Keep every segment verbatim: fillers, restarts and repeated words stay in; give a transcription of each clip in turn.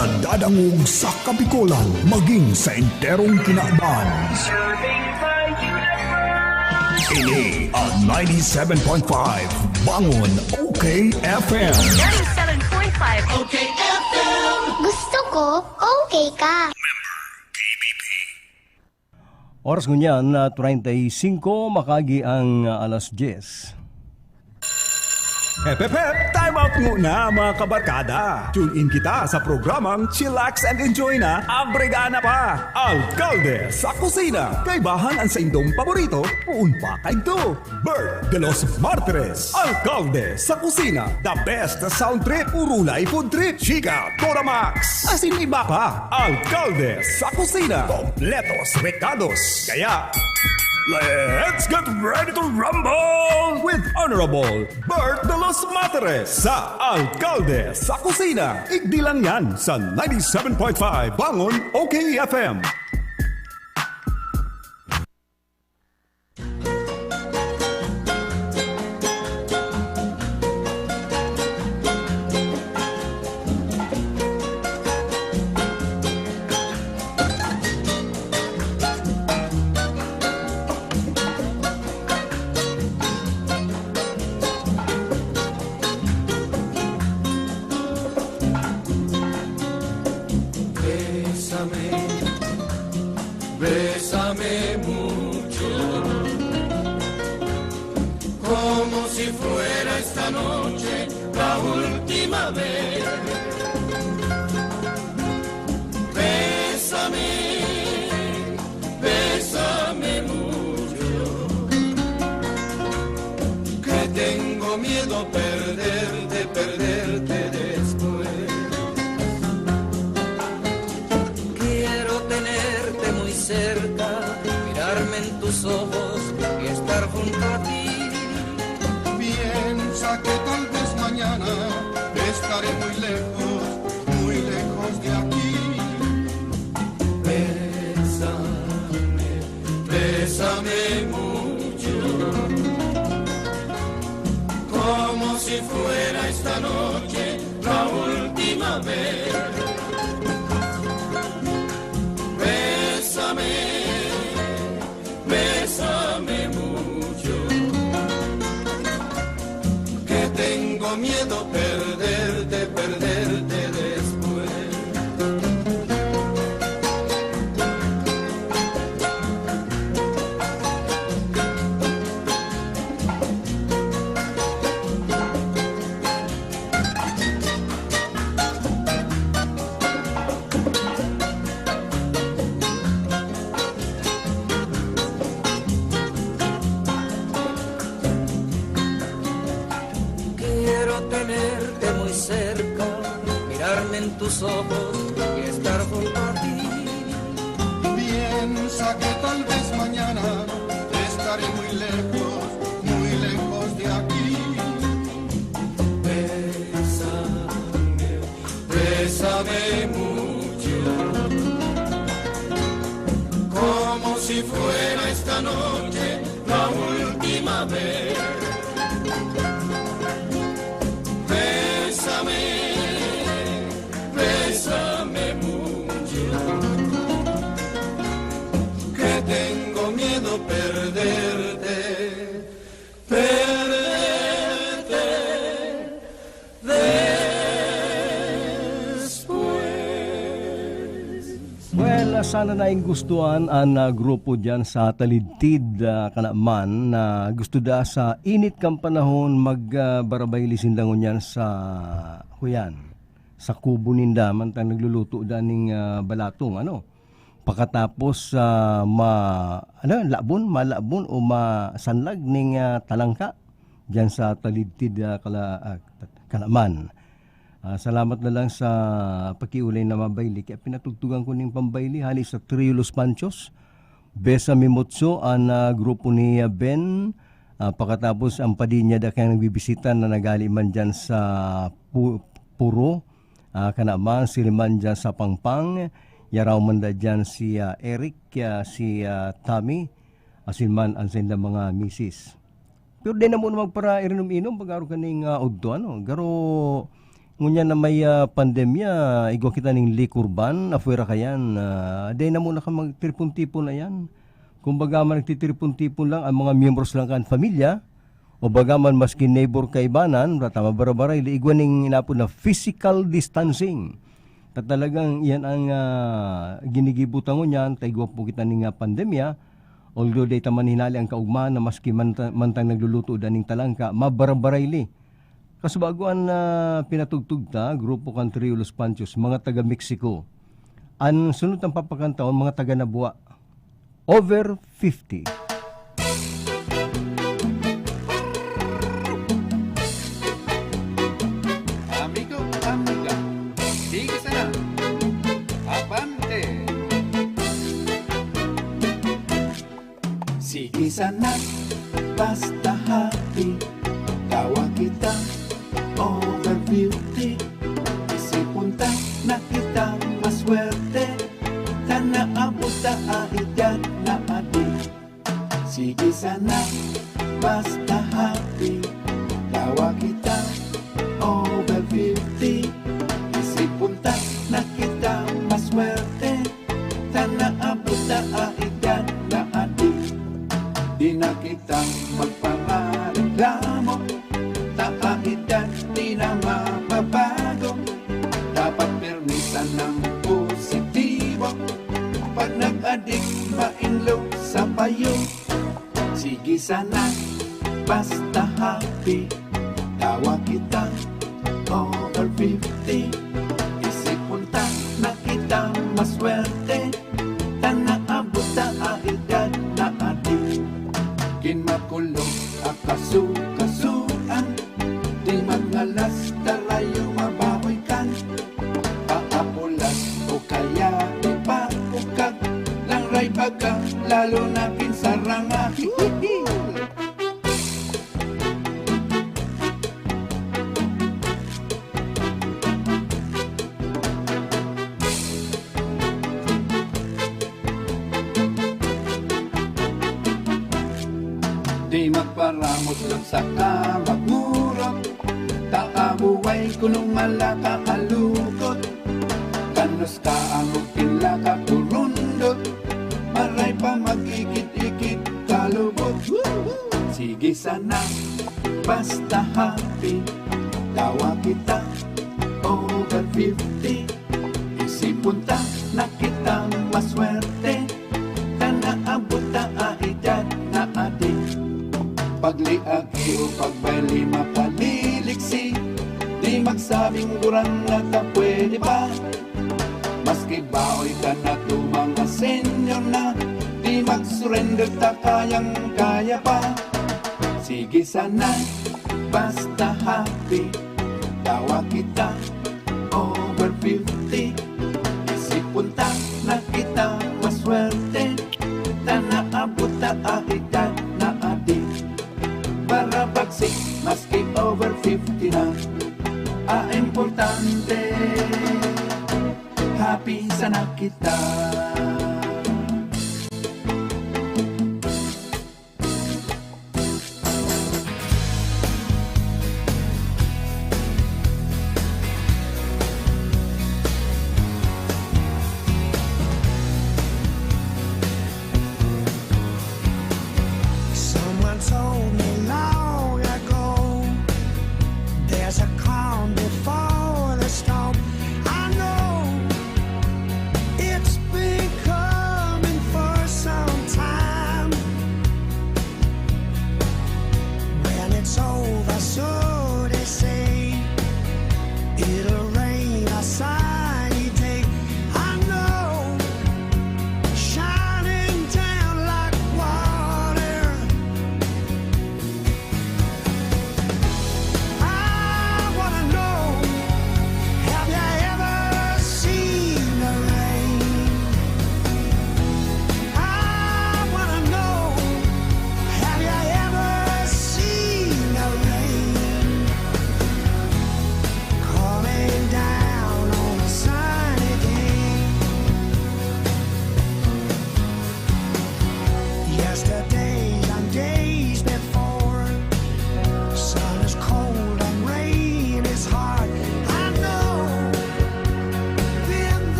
Nadadangog sa Kabikolan, maging sa enterong kinaban. Ini ang ninety-seven point five Bangon O K F M. Ninety-seven point five O K F M. Gusto ko, okay ka. Oras ngunyan na treinta y cinco, makagi ang, ah, alas diyes. Hep, hep, hep! Time out muna, mga kabarkada! Tune in kita sa programang Chillax and Enjoy na, Abregana pa! Alkalde sa Kusina! Kaibahan an saindong paborito, poon pa kaidto! Bert de los Martires, Alkalde sa Kusina, the best sound trip, Urulay food trip, Chika, Toramax, asin iba pa. Alkalde sa Kusina, kompletos rekados. Kaya, let's get ready to rumble with Honorable Bert de los Martires sa Alkalde sa Kusina. Igdi lang yan sa ninety-seven point five Bangon O K F M. Bésame, bésame mucho, como si fuera esta noche la última vez. Bésame, bésame mucho, que tengo miedo perderte, perderte después. Quiero tenerte muy cerca, mirarme en tus ojos y estar junto a ti. Piensa que tal vez mañana estaré muy lejos, muy lejos de aquí. Bésame, bésame mucho, como si fuera esta noche la última vez. Bésame, bésame mucho, que tengo miedo perderte, perderte después. Quiero tenerte muy cerca, mirarme en tus ojos y estar junto a ti. Piensa que tal vez mañana estaré muy lejos, muy lejos de aquí. Bésame, bésame mucho, como si fuera esta noche la última vez. Bésame, bésame mucho, que tengo miedo perderte, perderte después. Well, sana naingustuhan an, ah, grupo diyan sa Talidtid, ah, Kanaman, na gusto da sa init kan panahon mag, ah, barabayli sinda ngunyan sa, kuyan, sa kubo ninda, mantang nagluluto da ning, ah, balatong, ano. Pakatapos, ah, ma-, ano, labon, malabon o masanlag ning, ah, talangka diyan sa Talidtid, ah, Kala-, ah, Kanaman. Ah, salamat na lang sa pakiolay na mabayli. Kaya pinatugtugan ko ning pambayli hali sa Trio Los Panchos. Bésame Mucho an, ah, grupo ni, ah, Ben. Ah, pakatapos ang Padilla da kayang nagbibisita na naghali man diyan sa Pu-, Puro. Ah, kana man, sila man diyan sa Pangpang. Yaraw man da diyan si, ah, Eric, ah, si, ah, Tommy, asin man ang saindang mga misis. Pero di na mo na magparairinom-inom pag-aro kaning, ah, udto, ano? Garo, ngunyan na may, ah, pandemya, igwa kita ning liquor ban, afuera kayan, ah, dai na muna ka magtipon-tipon na yan. Kumbaga man, nagtitipon-tipon lang ang mga miyembros lang kan pamilya, o baga man maski neighbor kaibanan, ta mabarabara, igwa ning inapod na physical distancing. Ta talagang iyan ang, ah, ginigibo ta ngunyan, ta igwa po kita ning, ah, pandemya, although dai ta man hinali ang kaugmahan na maski manta-, mantang nagluluto daning talangka, mabarabara ili. Kasubago an, ah, pinatugtog ta, grupo kan Trio Los Panchos, mga taga Mexico. An sunod ang papakantahon, mga taga Nabua, over fifty. Amigo, amiga, sige sana. Abante. Sige sana, basta happy. Tawa kita, over fifty. Isipon ta na kita maswerte. Ta naabot ta a edad na adi. Sige sana, basta happy. Tawa kita, over fifty. Isipon ta na kita maswerte. Ta naabot ta a edad na adi. Di na kita magpamareklamo. Ta a edad di na mababago. Dapat pirmi sanang positibo. Pag nag-adik, mainlo sa payo. Sige sana, basta happy. Tawa kita, over fifty. Isipon ta na kita maswerte. Ta naabot ta a edad na adi. Kin makulog a kasukasuan. Di magngalas, tarayo mabahoy kan. Paapulas o kaya di pa ukag. Langray baga, lalo na kin saranga. Di magparamot lang saka magmurot. Ta a buhay kuno malaka alukot. Kanos ka ang ugin laka kurundot. Maray pa magikit-ikit kalubot. Sige sana, basta happy. Tawa kita, over fifty. Isipon ta na kita maswerte. Ta naabot ta a edad na adi. Pagliagi o pagbaylay mapaliliksi. Di magsabing gurang na ta pwede pa. Maski baoy ka na to, mga senior na. Di mag-surrender ta, kayang-kaya pa. Sige sana, basta happy. Tawa kita, over fifty. Isipon ta na kita maswerte. Ta naabot ta a edad na adi. Para pagsik, maski over fifty na. A importante, happy sana kita. Someone told me long ago, there's a calm before the storm. I know it's been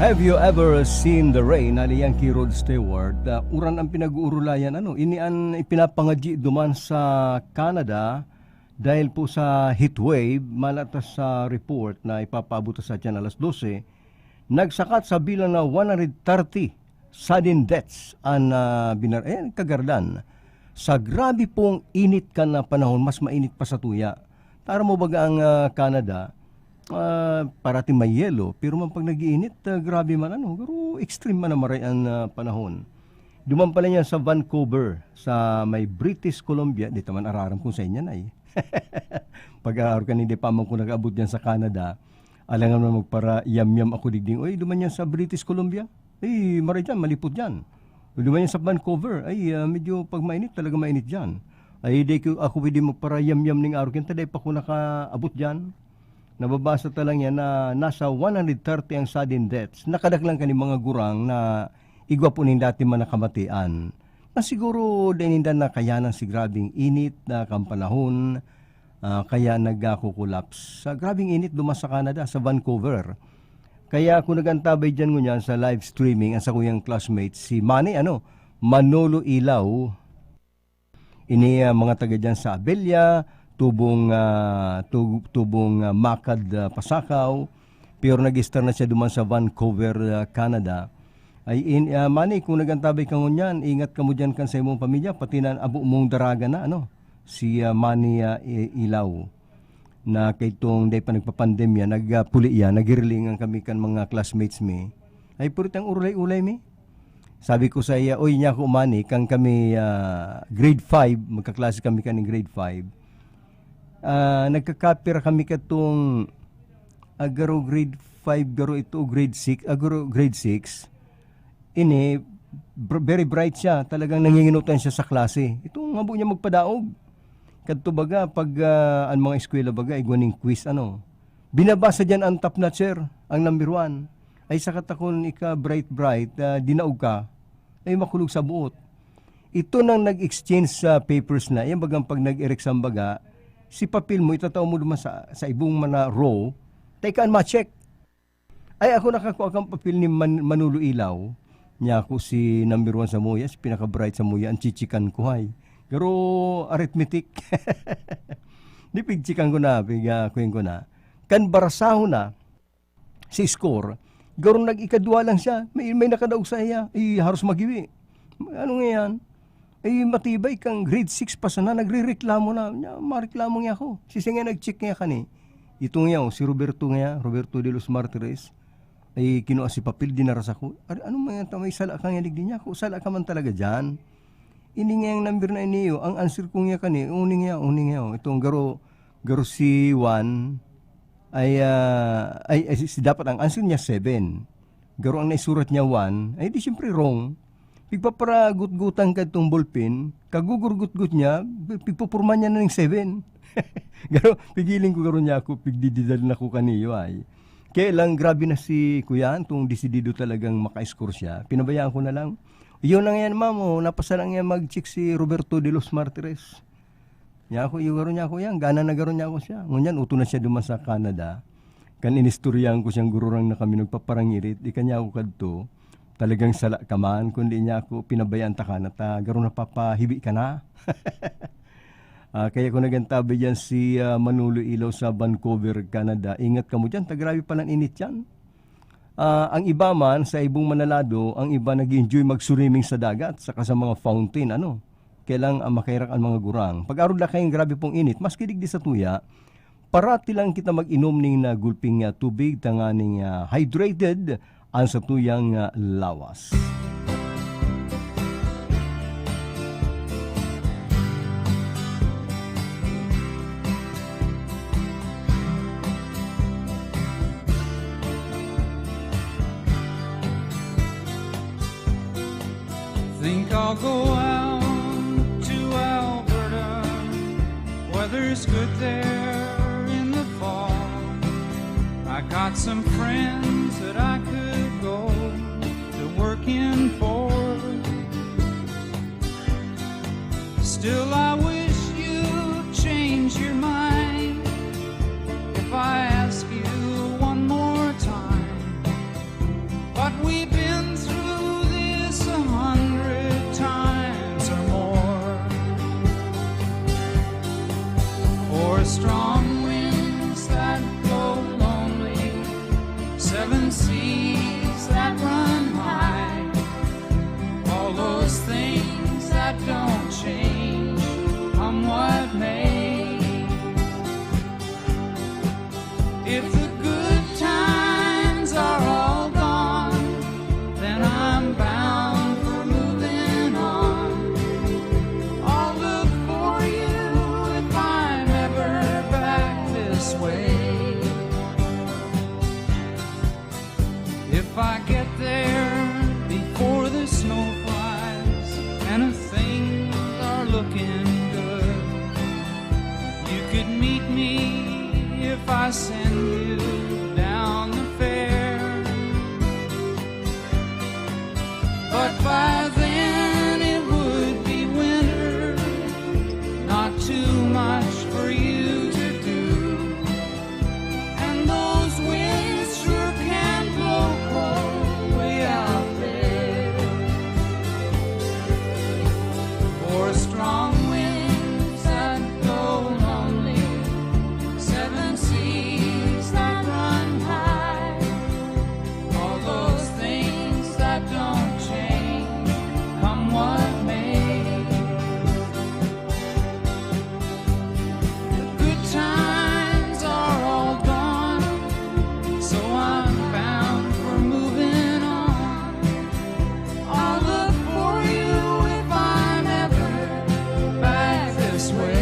Have you ever seen the rain? Hali yan ki Rod Stewart. Ah, uran ang pinag-uurulayan. Ano, ini an ipinapangadyi duman sa Canada dahil po sa heat wave. Mala ta sa report na ipapaabot ta sa atyan alas dose, nagsakat sa bilang na one hundred thirty sudden deaths an, ah, binar-, eh, kagardan. Sa grabe pong init kan, ah, panahon, mas mainit pa sa tuya. Tara mo baga ang, ah, Canada, ah, parati may yelo, pero man pag nag-iinit, ah, grabe man ano, pero extreme man ang maray an, ah, panahon. Duman pala niya sa Vancouver, sa may British Columbia, di ta man araram kung saan yan ay. Pag-aaro ka, hindi pa man ko nag-abot dyan sa Canada, alangan man magpara-yam-yam ako digding, "Uy, duman yan sa British Columbia? Ay, maray dyan, malipot dyan." O duman yan sa Vancouver, ay, ah, medyo pag mainit, talaga mainit dyan. Ay, di ko, ako pwede magpara-yam-yam ning araw, kaya dai pa ko nakaabot dyan. Nababasa ta lang yan na nasa one hundred thirty ang sudden deaths. Nakadaklan kan mga gurang na igwa po nin dati man nakamatian. Na siguro dai ninda nakayanan si grabing init na kan panahon, ah, kaya nagkakukulaps. Sa grabing init duman sa Canada, sa Vancouver. Kaya ako nag-antabay dyan ngunyan sa live streaming, ang sakuyang classmate, si Manny, ano, Manolo Ilaw. Ini, ah, mga taga dyan sa Abella, tubong, ah, tu-, tubong, ah, Makad, ah, Pasakaw. Pero nag-stay na siya duman sa Vancouver, ah, Canada. Ay, in, ah, Manny, kung nag-antabay ka ngunyan, ingat ka mo dyan kan sa imong pamilya, pati na ang abo mong daraga na, ano, si, ah, Manny, ah, I-, Ilaw. Na kaitong dai pa nagpapandemya, nagpuli iya, nagirilingan kami kan mga classmates mi. Ay, puritang urulay-ulay mi. Sabi ko sa iya, "Uy, nyako, Manny, kan kami, ah, grade five, magkaklase kami kan grade five. Ah, nagkakapira kami katong, ah, garo grade five, garo ito, grade six, ah, garo grade six." Ini, br-, very bright siya. Talagang nanginginutan siya sa klase. Itong habo niya magpadaog. Kadto baga, pag, ah, ang mga eskwela baga, igwa ning quiz, ano. Binabasa diyan ang top notcher, ang number one. Ay, saka takon ika bright-bright, ah, dinaog ka, ay makulog sa buot. Ito nang nag-exchange sa papers na, yan bagang pag nag-exam baga, si papel mo, itatao mo duman sa, sa ibong mana row, taikaan ma-check. Ay, ako nakakua kan papel ni Man-, Manolo Ilaw. Niya ako si number one sa muya, si pinaka-bright sa muya, ang chichikan ko, hay. Pero arithmetic. Di pigchikan ko na, pig, ah, kuyan ko na. Kan barasaho na, si score, garo nag-ikadwa lang siya. May, may nakadaog sa iya. Eh, haros magiwi. Ano nga yan? Ay, matibay kang grade six pa sana, nagrereklamo na. Nya, mareklamo niya ako. Si Singa nag-check niya kani. Ito niya, oh, si Roberto niya, Roberto de los Martires. Ay, kinua si papel, dinara sa ko. "Ano man yan, may sala ka nga digdi niya ako? Sala ka man talaga dyan." Ini nga yung number na iniyo. Ang answer ko niya kani, uning niya, uning niya, oh. Itong garo, garo si Juan, ay, ah, ay, ay, si, si, dapat ang answer niya seven. Garo ang naisurat niya one, ay di siyempre wrong. Pigpaparagutgutan ka itong ballpen, kagugurgutgut niya, pi-, pigpupurma niya na ng seven. Garo, pigiling ko garo niya ako, pigdididal na ko kaniyo ay. Kaya lang, grabe na si Kuya Antong, desidido talagang maka-score siya. Pinabayaan ko na lang. Yun lang yan, ma'am, oh, napasa lang yan mag-check si Roberto de los Martires. Niya ako, iyo garo niya ako yan, gana na garo niya ako siya. Ngunyan, uto na siya duman sa Canada. Kan inistoryahan ko siyang gururang na kami nagpaparangirit, di kanya ako kadto. Talagang sala ka man, kundi niya ako pinabayaan ta ka na ta, garo napapahibi ka na. Ah, kaya ko nagantabi dyan si, ah, Manolo Ilaw sa Vancouver, Canada. Ingat ka mo dyan, ta grabe pala ang init dyan. Ah, ang iba man, sa ibong manalado, ang iba nag-enjoy mag-swimming sa dagat, saka sa mga fountain, ano. Kaya lang, ah, makairak ang mga gurang. Pag-arog na kayong grabe pong init, maski digdi sa tuya, parati lang kita mag-inom ning na gulping, ah, tubig, tanganing, ah, hydrated ang satuyang, ah, lawas. Think I'll go out to Alberta. Weather's good there in the fall. I got some friends that I could go to working for. Still, I wish you'd change your mind. If I ask you one more time, Don't change, come what may. If the good times are all gone, then I'm bound for moving on. I'll look for you if I'm ever back this way. If I get there before the snow flies and things are looking good, you could meet me if I send you down the fair. But by then it would be winter, not too much for you to do. And those winds sure can blow cold way out there. For strong winds that blow lonely, seven seas that run high, all those things that don't change, come what may. The good times are all gone, so I'm bound for moving on. I'll look for you if I'm ever back this way.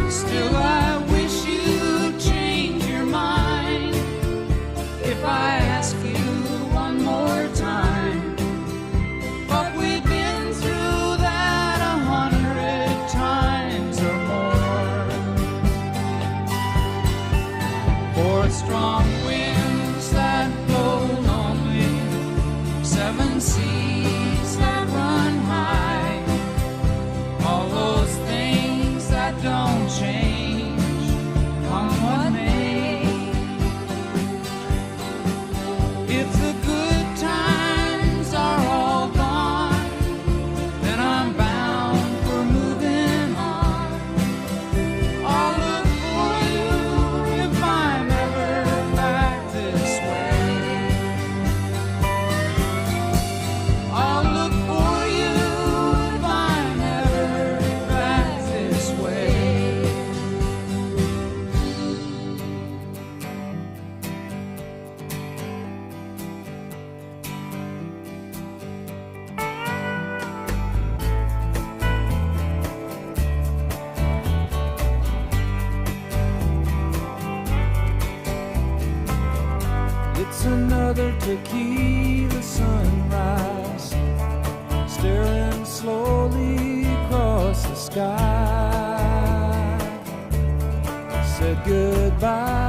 Still, I wish you'd change your mind if I ask you one more time. But we've been through that a hundred times or more. For strong winds that blow lonely, seven seas that run high, all those things that don't change, come what may. If the good times are all gone, then I'm bound for moving on. I'll look for you if I'm ever back this way. I'll look for you if I'm ever back this way. It's another tequila sunrise, staring slowly across the sky. Said goodbye.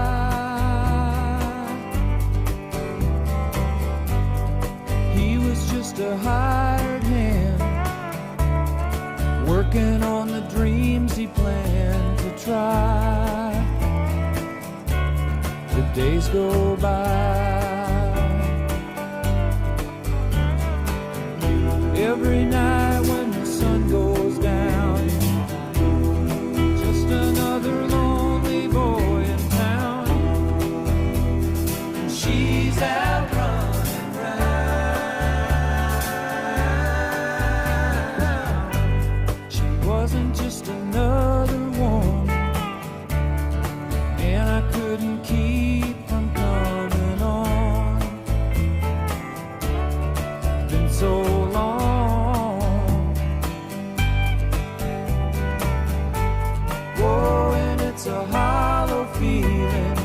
He was just a hired hand, working on the dreams he planned to try. The days go by. Every night when the sun goes down, just another lonely boy in town. And she's out running round. She wasn't just another woman, and I couldn't keep from coming on. Been so long. Whoa, and it's a hollow feeling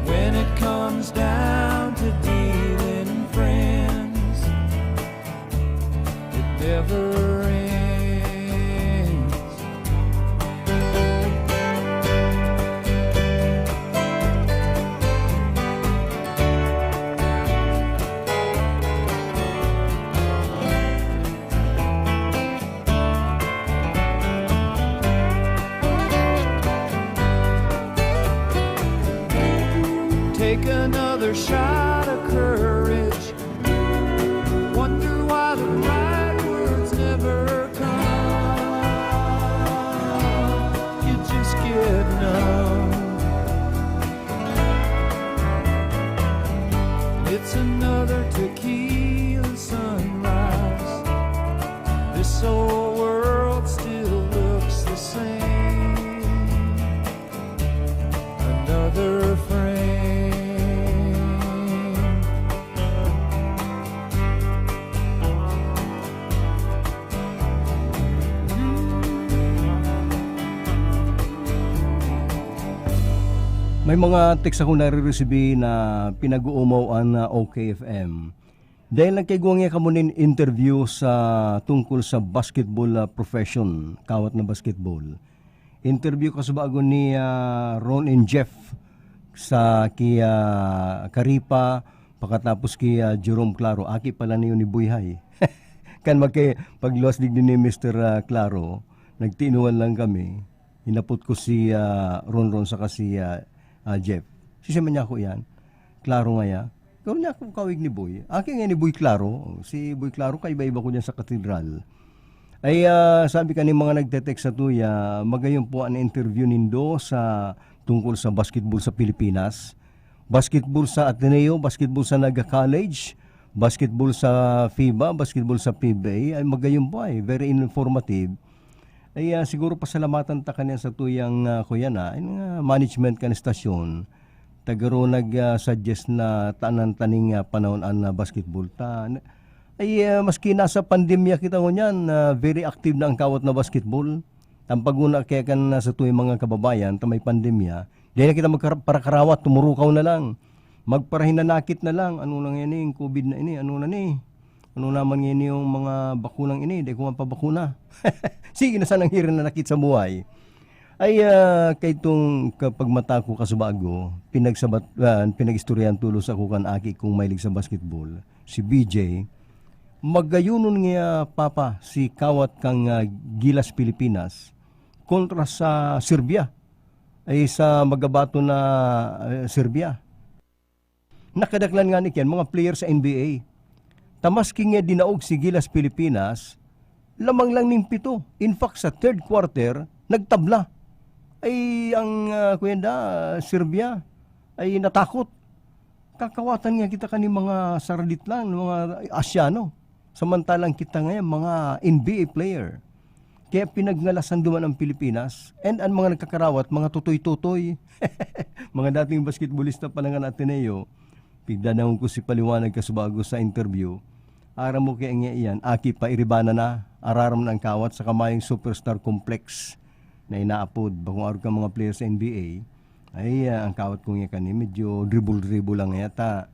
when it comes down to dealing friends. It never ends. Take another shot. It's another tequila sunrise. This old world still looks the same. Another frame. May mga text ako nariresibi na pinag-uumaw an, ah, O K F M. Dahil nagkaigwa niya kamo nin interview sa tungkol sa basketball, ah, profession, kawat na basketball. Interview kasubago ni, ah, Ron and Jeff sa ki, ah, Karipa, pakatapos ki, ah, Jerome Claro. Aki pala niyo ni Buhay. Kan magkay-, pagluwas digdi ni Mister, ah, Claro, nagtinuan lang kami. Hinapot ko si, ah, Ronron saka si, ah, ah, Jeff. "Sisya man niya ako iyan?" "Claro ngaya." "Claro niya ako kawig ni Boy." Aki nga ni Boy Claro. Oh, si Boy Claro, kaiba-iba ko diyan sa katedral. Ay, ah, sabi ka ni mga nagte-text sa tuya, magayon po an interview nindo sa tungkol sa basketball sa Pilipinas. Basketball sa Ateneo, basketball sa Naga College, basketball sa fiba, basketball sa P B A, ay magayon po ay very informative. Ay, ah, siguro pasalamatan ta kaniya sa tuyang, ah, kuya na, yung, ah, management kan estasyon, ta garo nag, ah, suggest na tanan taning, ah, panahon an, ah, basketball ta. Ay, ah, maski nasa pandemya kita ngunyan, ah, very active na ang kawat na basketball. Ang paguna kaya kan, ah, sa tuyang mga kababayan, ta may pandemya, di na kita magkara-, parakarawat, tumurukaw na lang. Magparahinanakit na lang. Ano na ngayon eh, yung covid na ini, ano na ni? Ano naman ngayon yung mga bakunang ini? Di ko man pabakuna. Sige na sanang hirin na nakit sa buhay. Ay, ah, kay itong kapag mata ko kasubago, pinagsabat-, ah, pinag-istoryahan tulos ako kan aki kong mahilig sa basketball, si B J. Magayonon niya, Papa, si kawat kang, ah, Gilas Pilipinas kontra sa Serbia. Ay, sa magabato na, ah, Serbia. Nakadaklan nga ni kiyan, mga player sa N B A. Ta maski nga dinaog si Gilas Pilipinas, lamang lang ning pito. In fact, sa third quarter, nagtabla. Ay, ang, ah, kuya da, Serbia, ay natakot. Kakawatan nga kita kan mga saradit lang, mga Asyano. Samantalang kita ngayon, mga N B A player. Kaya pinagngalas na duman ang Pilipinas, and ang mga nagkakarawat, mga tutoy-tutoy. Mga dating basketbolista pa lang ang Ateneo, pigdadangog ko si Paliwanag kasubago sa interview. Aram mo kaya nga iyan, aki pa iribana na, araram na ang kawat sa kamayong superstar complex na inaapod. Bakong arog ka mga player sa N B A, ay, ah, ang kawat ko nga kani, medyo dribble-dribble lang yata.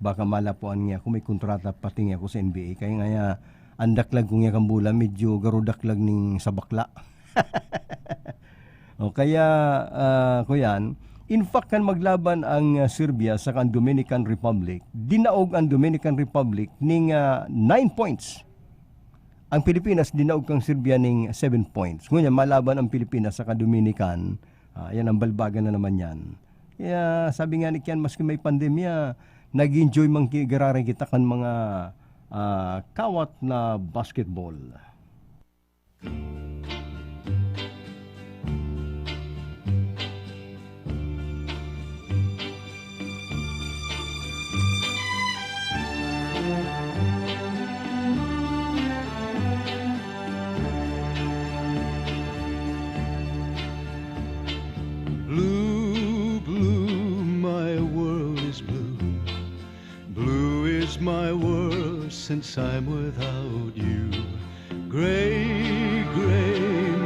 Baka malapuan niya ako, may kontrata pati niya ako sa N B A. Kaya nga, ah, ang daklag ko niya kang bola, medyo garo daklag ning sa bakla. O kaya, ah, kuyan, in fact, kan maglaban ang, ah, Serbia sa kan Dominican Republic, dinaog ang Dominican Republic ning, ah, nine points. Ang Pilipinas, dinaog kang Serbia ning seven points. Ngunyan, malaban ang Pilipinas sa Dominican, ah, yan ang balbagan na naman yan. Kaya sabi nga ni Kian, maski may pandemya, nag-enjoy man ki-, gararay kita kan mga, ah, kawat na basketball. Blue, blue, my world is blue. Blue is my world since I'm without you. Gray, gray,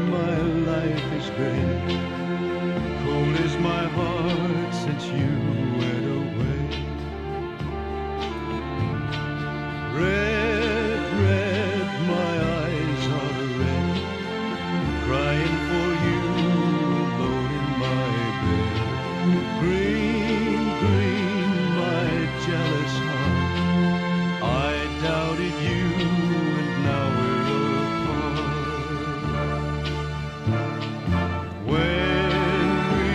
my life is gray. Cold is my heart since you went away. Red, red, my eyes are red, crying for you alone in my bed. Green, green, my jealous heart, I doubted you and now we're apart. When we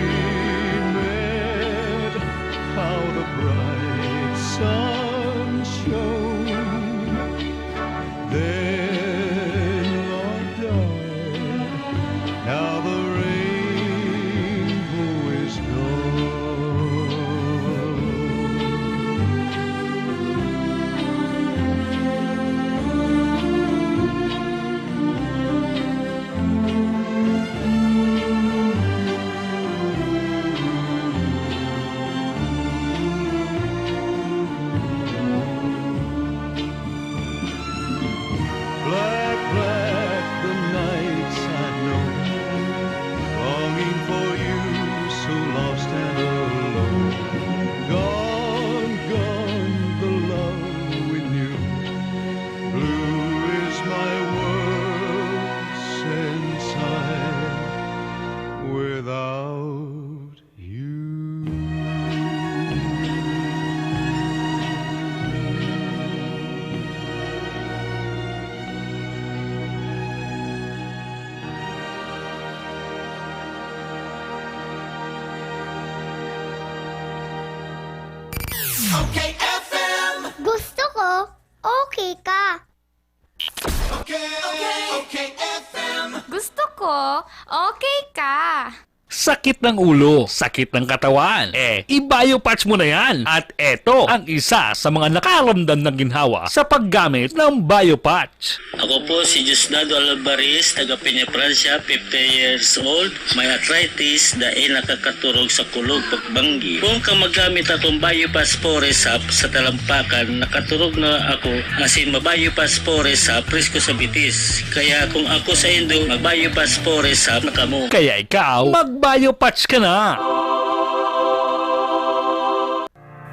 ko, okay ka. Sakit ng ulo, sakit ng katawan. Eh, i-Biopatch mo na yan. At eto ang isa sa mga nakaramdam ng ginhawa sa paggamit ng Biopatch. Ako po si Diosdado Alvarez, taga Peña, Francia, fifty years old. May arthritis, dai nakakaturog sa kulog pagbanggi. Kung ka magamit akong Biopatch Forest Sap sa talampakan, nakaturog na ako, asin ma-Biopatch Forest Sap presko sa bitis. Kaya kung ako sa indo, mag-Biopatch Forest Sap na kamo. Kaya ikaw, mag-Biopatch ka na!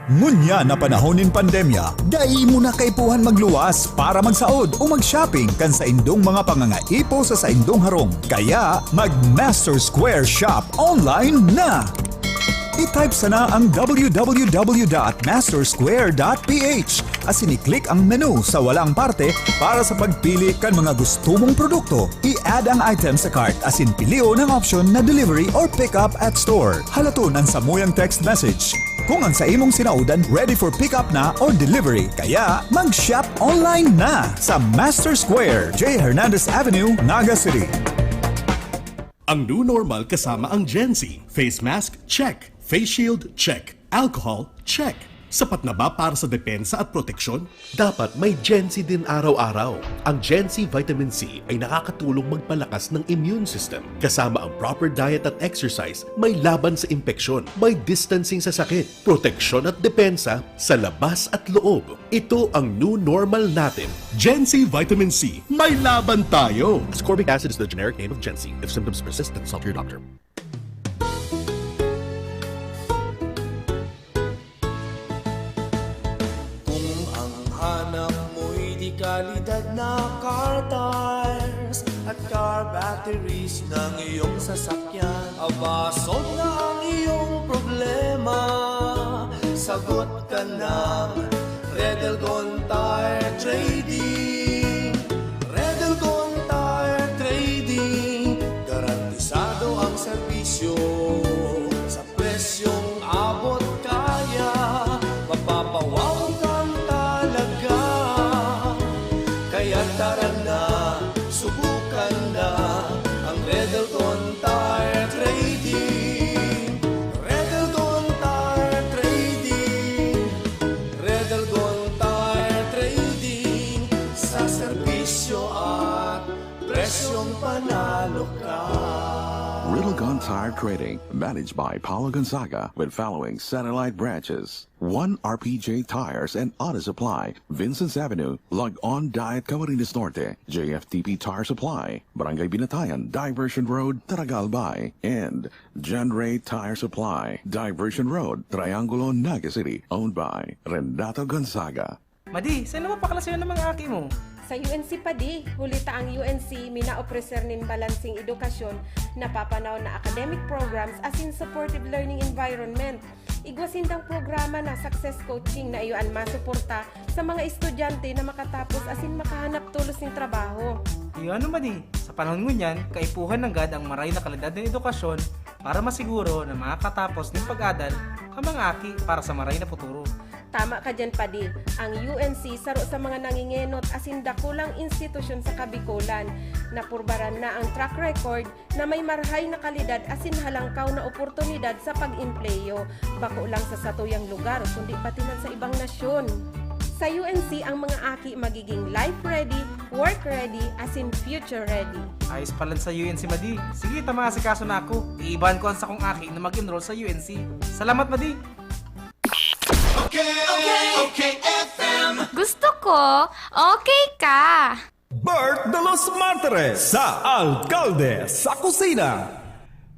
Ngunyan na panahon nin pandemya, dai mo na kaipuhan magluwas para magsaod o mag-shopping kan saindong mga pangangaipo sa saindong harong. Kaya, mag-Master Square Shop online na! I-type sana ang w w w dot master square dot p h asin i-click ang menu sa walang parte para sa pagpili kan mga gusto mong produkto. I-add ang item sa cart asin pilion ang option na delivery or pick up at store. Halaton an samuyang text message kung ang sa imong sinaodan ready for pick up na or delivery. Kaya, mag-shop online na sa Master Square, J Hernandez Avenue, Naga City. Ang new normal kasama ang Gen Z. Face mask, check. Face shield, check. Alcohol, check. Sapat na ba para sa depensa at proteksyon? Dapat may Gen Z din araw-araw. Ang Gen Z Vitamin C ay nakakatulong magpalakas ng immune system. Kasama ang proper diet at exercise, may laban sa impeksyon, may distancing sa sakit, proteksyon at depensa sa labas at loob. Ito ang new normal natin. Gen Z Vitamin C, may laban tayo! Ascorbic acid is the generic name of Gen Z. If symptoms persist, then consult your doctor. Kung ang hanap mo'y de kalidad na car tires at car batteries ng iyong sasakyan, aba, solve na ang iyong problema. Sagot ka ng Red Elgon Tire Trading. Red Elgon Tire Trading, garantisado ang serbisyo sa presyong abot kaya. Mapapawaw kang talaga. Kaya tara na, subukan na ang Red Elgon Tire Trading. Red Elgon Tire Trading. Red Elgon Tire Trading, sa serbisyo at presyong panalo ka. Red Elgon Tire Trading, managed by Paulo Gonzaga, with following satellite branches: One R P J Tires and Auto Supply, Vincent's Avenue, Log-On Diet, Camarines Norte; J F T P Tire Supply, Barangay Binatayan, Diversion Road, Taragal Bay; and John Ray Tire Supply, Diversion Road, Triangulo, Naga City, owned by Renato Gonzaga. Madi, saan na mapakalasayon ang mga aki mo? Sa U N C padi, huli ta ang U N C minaopreser nin balanseng edukasyon, napapanahon na academic programs asin supportive learning environment. Igwa sindang programa na success coaching na iyo an masuporta sa mga estudyante na makatapos asin makahanap tolos nin trabaho. Iyo ano, Madi, sa panahon ngunyan, kaipuhan nanggad ang maray na kalidad nin edukasyon para masiguro na makakatapos nin pag-adal ang mga aki para sa maray na futuro. Tama ka diyan, Padi. Ang U N C saro sa mga nangingenot asin dakulang institusyon sa Kabikolan. Napurbaran na ang track record na may marhay na kalidad asin halangkaw na oportunidad sa pag-empleyo. Bako lang sa satuyang lugar, kundi pati man sa ibang nasyon. Sa U N C, ang mga aki magiging life ready, work ready, asin future ready. Ayos palan sa U N C, Madi. Sige, ta maasikaso na ako. Iibahan ko ang sakong aki na mag-enroll sa U N C. Salamat, Madi! Okay, okay, okay, F M. Gusto ko, okay ka. Bert de los Martires sa Alkalde sa Kusina.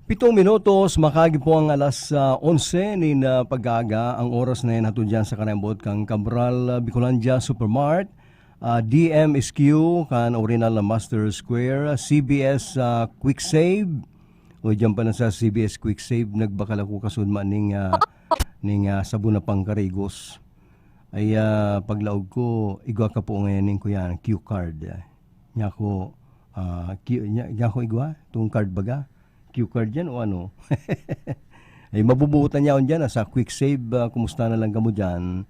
Pitong minutos, makagi po ang alas, ah, onse nin, ah, pag-aaga. Ang oras na yan hatod dyan sa kanayang boot kan Cabral, ah, Bicolandia Supermart, ah, D M S Q, kan Oriental Master Square, C B S, ah, Quick Save. O, dyan pa na sa C B S Quick Save, nagbakal ako kasudma ning, ah, ning, ah, sabon na pangkarigos. Ay, ah, paglaog ko, igwa ka po ngayon ning kuya, cue card. Nya ko, ah, cue, nya, nya ko igwa? Itong card baga? Cue card yan o ano? Ay, mabubuhutan niya ako dyan, ah, sa Quick Save, ah, kumusta na lang kamo dyan?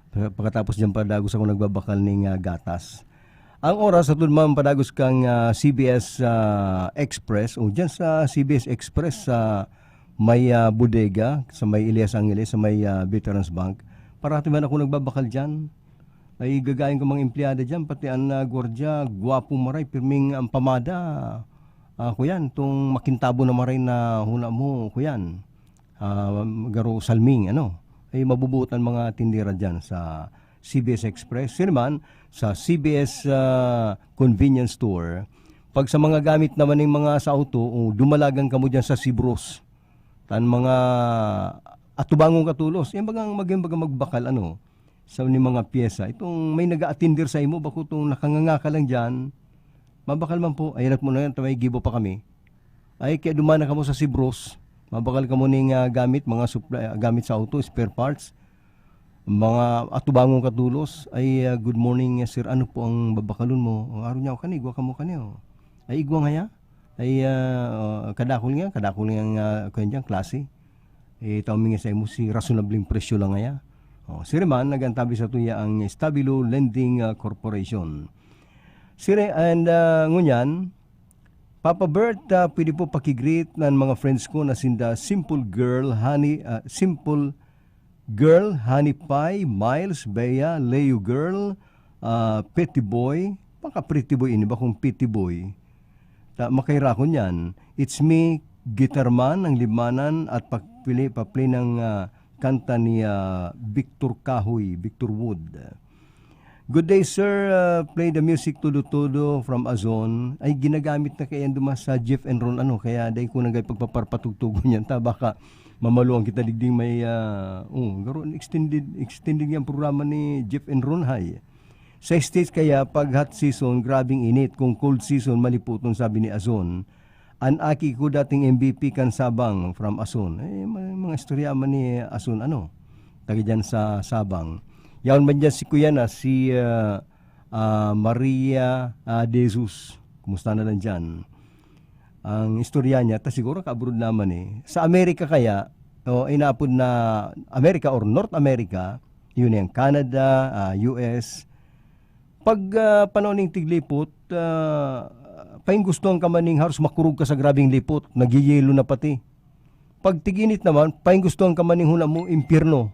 Pa-, pagkatapos dyan pa, dagos ako nagbabakal ning, ah, gatas. Ang oras, atod man padagos kang, ah, C B S, ah, Express, o diyan sa C B S Express, sa may, ah, bodega, sa may Elias Angeles, sa may, ah, Veterans Bank. Parati man ako nagbabakal diyan. Ay, gagayon ka mga empleyada diyan, pati ang, ah, gwardiya, gwapo maray, pirming ang pamada. Ah, kuyan, itong makintabo na maray na huna mo, kuyan. Ah, garo salming, ano, ay mabubuot ang mga tindera diyan sa C B S Express. Sino man, sa C B S, ah, convenience store. Pag sa mga gamit naman ng mga sa auto, o dumalagan kamo diyan sa Sibros. Tan mga atubangon ka tolos. Yan bagang maging baga magbakal, ano, sa ni mga pyesa. Itong may nag-aatinder sa imo, bako itong nakanganga ka lang diyan. Mabakal man po, ay anak mo na yan, may gibo pa kami. Ay, kaya dumana kamo sa Sibros. Mabakal kamo ning, ah, gamit, mga supply, ah, gamit sa auto, spare parts. Mga atubangon ka tolos. Ay, ah, good morning, ah, sir. Ano po ang babakalon mo? Ang araw niya, "O, kani, igwa kamo kani, oh." Ay, igwa ngaya? Ay, ah, oh, kadakol nga, kadakol nga nga, kuwan diyan, klase. Eh, tao mi nga sa imo, si rasonableng presyo lang ngaya. Oh, siri man, nag-antabi sa tuya ang Stabilo Lending, ah, Corporation. Siri, and, ah, ngunyan, Papa Bert, ah, pwede po pakigreet ng mga friends ko na sinda Simple Girl, Honey, ah, Simple Girl, Honey Pie, Miles, Bea, Leo Girl, ah, Petty Boy. Baka Pretty Boy ini, bakong Petty Boy. Ta, makairakon yan. It's me, Guitar Man, ang libmanan at papili, papli ng, ah, kanta ni, ah, Victor Kahoy, Victor Wood. Good day, sir. Ah, play the music todo-todo from Azon. Ay, ginagamit na kaya yan duman sa Jeff and Ron, ano, kaya dai ko na gay pagpaparpatugtugon yan. Ta, baka mamaluan kita digding may, ah, oh, garo, extended, extended nga ang programa ni Jeff and Ron, hay. Sa States kaya, pag hot season, grabing init. Kung cold season, maliputon, sabi ni Azon. An aki ko dating M V P kan Sabang from Ason. Eh, may mga istorya man ni Ason, ano, taga dyan sa Sabang. Yaon man dyan si kuya na, si, ah, ah, Maria, ah, De Jesus. Kumusta na lang dyan? Ang istorya niya, ta siguro ka-abroad naman eh. Sa Amerika kaya, o inaapod na Amerika or North America, yun yung Canada, ah, U S, pag, ah, panahon ning tiglipot, ah, pahingustohan ka man ning haros makurog ka sa grabeng lipot, nagyeyelo na pati. Pag tig-init naman, pahingustohan ka man ning huna mo, impyerno.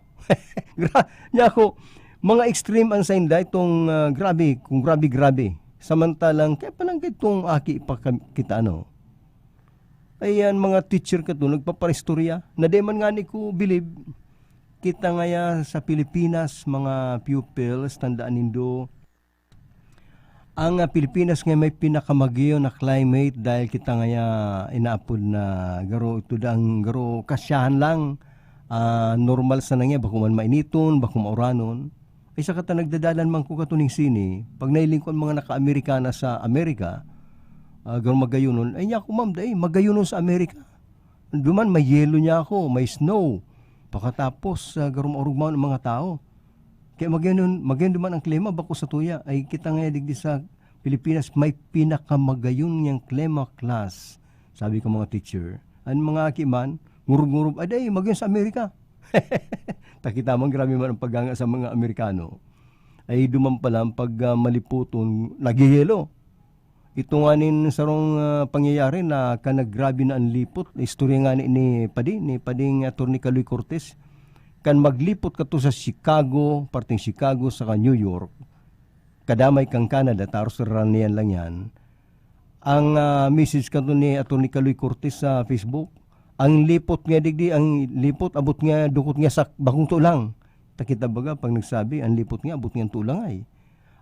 Gra-, niya ako, mga extreme ang sa inda, itong, ah, grabe, kung grabe-grabe. Samantalang, kaya pa lang itong aki pa kam-, kita, ano. Ayan, mga teacher ka to, nagpaparistorya. Na di man nga ni ko bilib, kita ngaya sa Pilipinas, mga pupils, tandaan nindo, ang, ah, Pilipinas nga may pinakamagyo na climate dahil kita ngaya inaapod na garo, ito da ang garo kasyahan lang. Ah, normal sa nangya, bako man mainiton, bako mauranon. Ay, sa kata nagdadalan man ko katuning sini, pag nailing ko ang mga naka-Amerikana sa Amerika, ah, garo magayunon, ay, niya ako, ma'am, dai, magayunon sa Amerika. Duman, may yelo niya ako, may snow. Pakatapos, ah, garo maurugmaon ang mga tao. Kaya magayon, magayon duman ang klima, bako sa tuya. Ay, kita nga digdi sa Pilipinas, may pinakamagayon niyang klima, class. Sabi ko, mga teacher. Ang mga aki man, ngurub-ngurub, "Aday, magayon sa Amerika." Takita man, grabe man ang paghanga sa mga Amerikano. Ay, duman pala, pag, ah, maliputon, nagyeyelo. Ito nga nin sarong, ah, pangyayari na kan naggrabe na an lipot. Istorya nga ni, ni Padi, ni Pading Attorney Kaloy Cortez. Kan maglipot ka to sa Chicago, parteng Chicago, saka New York, kadamay kang Canada, taros raranian lang yan. Ang, ah, message ka to ni Attorney Kaloy Cortez sa Facebook, ang lipot nga digdi, ang lipot, abot nga, dukot nga sa bakong tulang. Takita baga, pag nagsabi, ang lipot nga, abot nga tulang ay.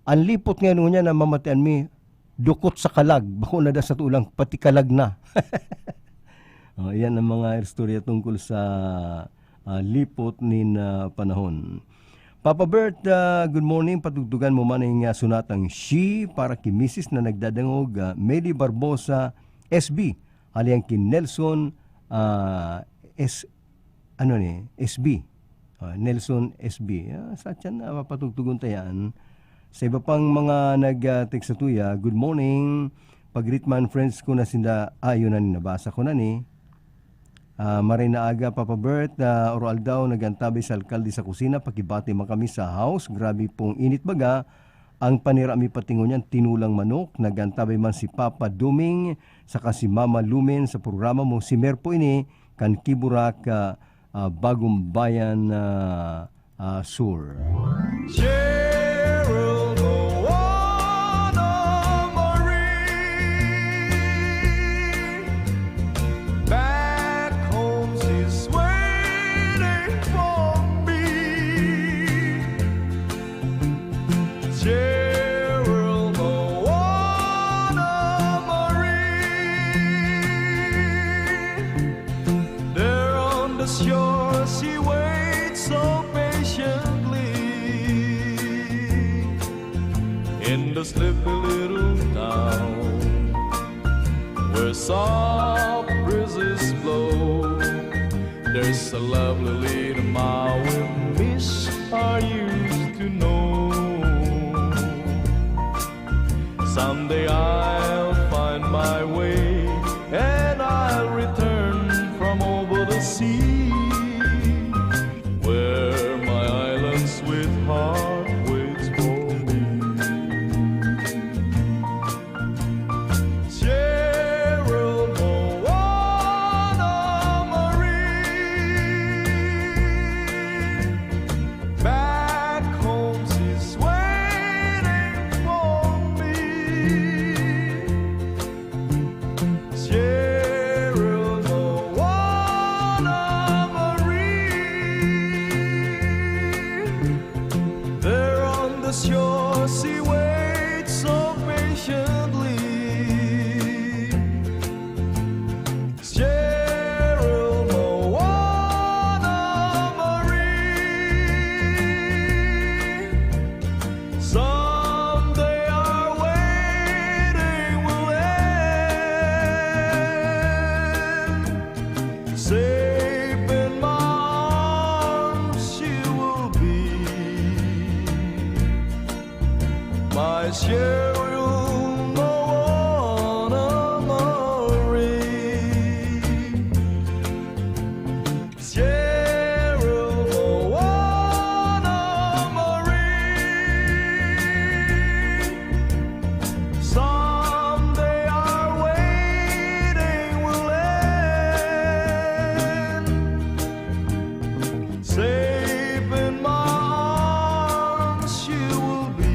Ang lipot nga ngunyan na mamatian mi, dukot sa kalag, bako na da sa tulang, pati kalag na. Oh, yan ang mga istorya tungkol sa, ah, lipot nin, ah, panahon. Papa Bert, ah, good morning. Patugtugan mo man ang, ah, sonatang She para ki misis na nagdadangog, ah, Medi Barbosa, S B. Hali ang ki Nelson, ah, S ano ni, S B. Ah, Nelson S B. Ah, sa tiyan na mapatugtugon ta yan. Sa iba pang mga nag, ah, text sa tuya, "Good morning. Pag-greet man friends ko na sinda," ah, yun na ni, nabasa ko na ni. Ah, "Maray na aga, Papa Bert, ah, oro aldaw, nag-antabay sa alkalde sa kusina, pakibati man kami sa house. Grabe pong init baga. Ang panira mi pati ngunyan, tinulang manok. Nag-antabay man si Papa Duming saka si Mama Lumen sa programa mo. Si Mer po ini kan Kiburak, ah, ah, Bagong Bayan, ah, ah, Sur. Gerald Moana Marie, back home she's waiting for me. Gerald Moana Marie, there on the shore she waits so patiently. In the sleepy little town where soft breezes blow, there's a lovely little Maui miss I used to know. Someday I'll find my way and I'll return from over the sea, where my island sweetheart waits for me. Gerald Moana Marie, back home she's waiting for me. Gerald Moana Marie, there on the shore she waits so patiently. Gerald Moana Marie, someday our waiting will end. Safe in my arms she will be, my Gerald Moana Marie. Gerald Moana Marie, someday our waiting will end. Safe in my arms she will be,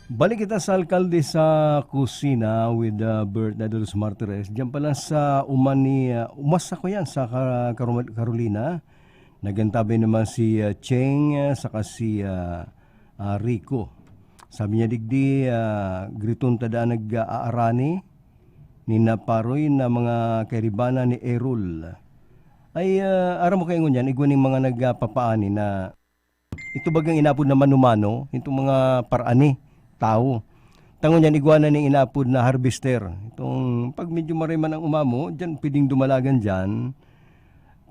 Balik kita sa Alkalde sa Kusina with, uh, Bert Dadalus Martires. Diyan pala sa uman ni, uh, umasa ko yan sa Ka-, Karum-, Carolina. Nagantabay naman si, uh, Cheng, uh, saka si, uh, uh, Rico. Sabi niya, "Digdi, uh, griton ta daan nag-aarani, ni naparoy na mga kairibanan ni Errol." Ay, uh, aram mo kayo ngunyan, igwa ning mga nagpapaani na ito bagang inapod na mano-mano, itong mga parani, tawo. Tangon yan, igwa na ning inapod na harvester. Itong pag medyo maray man ang umamo, dyan pwedeng dumalagan dyan.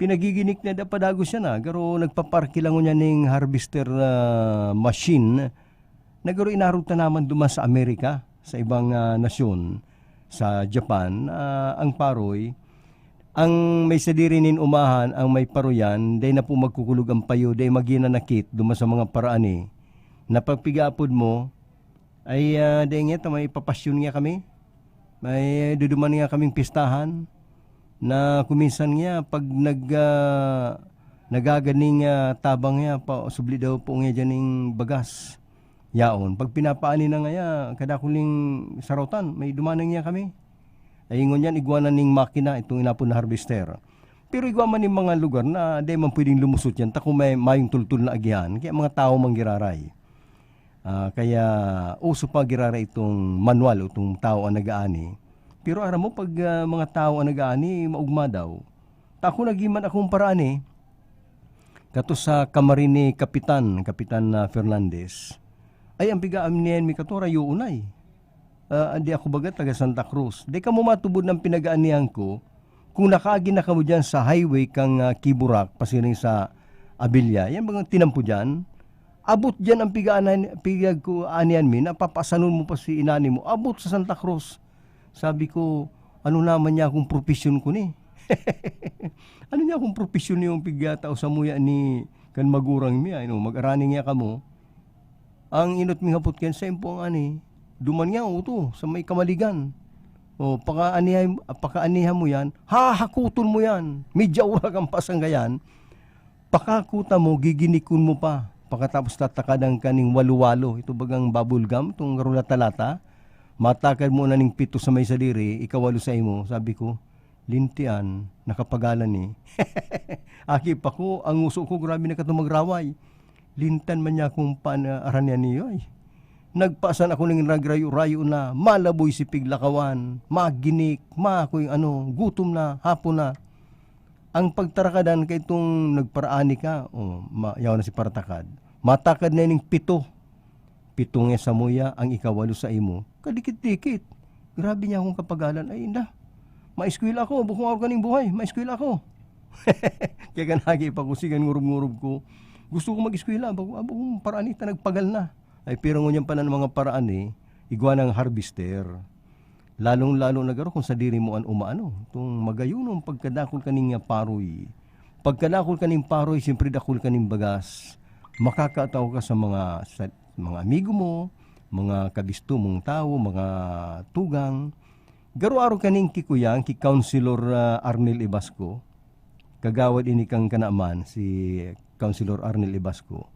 Pinagiginik na da padagos yan, ah. Garo nagpaparke lang ngunyan ning harvester, ah, machine. Na garo inarog ta naman duman sa Amerika, sa ibang, ah, nasyon, sa Japan, ah, ang paroy, ang may sadiri nin umahan, ang may paroyan, dai na po magkukulog ang payo, dai maginanakit duman sa mga paraani. Na pagpigaapod mo, ay, ah, dai ngeta, may papasyon nga kami. May duduman nga kaming pistahan na kuminsan nga pag nag-, ah, nagaganing, ah, tabang nga, pa, subli daw po nga dyan ning bagas. Yaon, pag pinapaani na ngaya, kadakul ning sarotan, may duman na nga kami. Ay, ingon yan, igwa na ning makina, itong inapod na harvester. Pero igwa man ning mga lugar na di man pwedeng lumusot yan, ta kung may, mayong tultol na agihan, kaya mga tao man giraray. Ah, kaya uso pa giraray itong manual, itong tao ang nag-aani. Pero aram mo, pag, ah, mga tao ang nag-aani, maugma daw. Ta ako nagiman akong paraani, kato sa kamarin ni Kapitan, Kapitan, ah, Fernandez. Ay, ang pigaanihan mi kato, rayo unay. Ah, di ako baga taga Santa Cruz. Di kamo matubod ng pinag-aanihan ko, kung nakaagi na kamo dyan sa highway kang, ah, Kiburak, pasiring sa Abilia, yan bagang tinampo dyan. Abot dyan ang piga-anan-, pigag-, anihan mi, napapasanon mo pa si inani mo. Abot sa Santa Cruz. Sabi ko, "Ano naman niya akong propesyon ko ni?" Ano niya akong propesyon yung pigyatao sa muya ni kan magurang mi? Ano, mag-arani niya kamo? Ang inot ming hapot kayan, "Saen po ang ani?" "Duman nga, oto, sa may Kamaligan." "O, pakaanihay-, pakaanihan mo yan, hahakuton mo yan. Medya ura kang pasanggayan. Pakakuta mo, giginikon mo pa. Pakatapos tatakadan ka ning walo-walo." Ito bagang bubble gum, itong garo lata-lata. Matakad mo na ning pito sa may sadiri, ikawalo sa imo. Sabi ko, "Lintian, nakapagalan ni." Aki pa ko, ang nguso ko, grabe na kato magraway. Lintan man niya akong pan-, ah, aranian niyo, ay. Nagpasan ako ning ragrayo-rayo na, malaboy si piglakawan, maginik, makoy ano, gutom na, hapon na. Ang pagtarakadan kay itong nagparaani ka, o, ma-, yaw na si paratakad. Matakad na ning pito. Pito nga samuya, ang ikawalo sa imo. Kadikit-dikit. Grabe niya akong kapagalan. Ay, inda. Maeskwela ako, bukong araw kaning buhay, maeskwela ako. Kaya kan hagi pa ko, sigan ngurob-ngurob ko. Gusto ko mag-eskwela, bako, abo kong paraani ta nagpagal na. Ay, pero ngunyan pa na mga paraani, igwa ng harvester. Lalong-lalo na garo kung sadiri mo an umaano, itong magayunon pagkadakul kaning, ah, paroy. Pagkadakul kaning paroy, siyempre dakul kaning bagas. Makakatao ka sa mga, sa mga amigo mo, mga kabisto mong tawo, mga tugang. Garo arog kaning ki Kuyang, ki Councilor, ah, Arnel Ibasco. Kagawad ini kan kanaman, si Councilor Arnel Ibasco.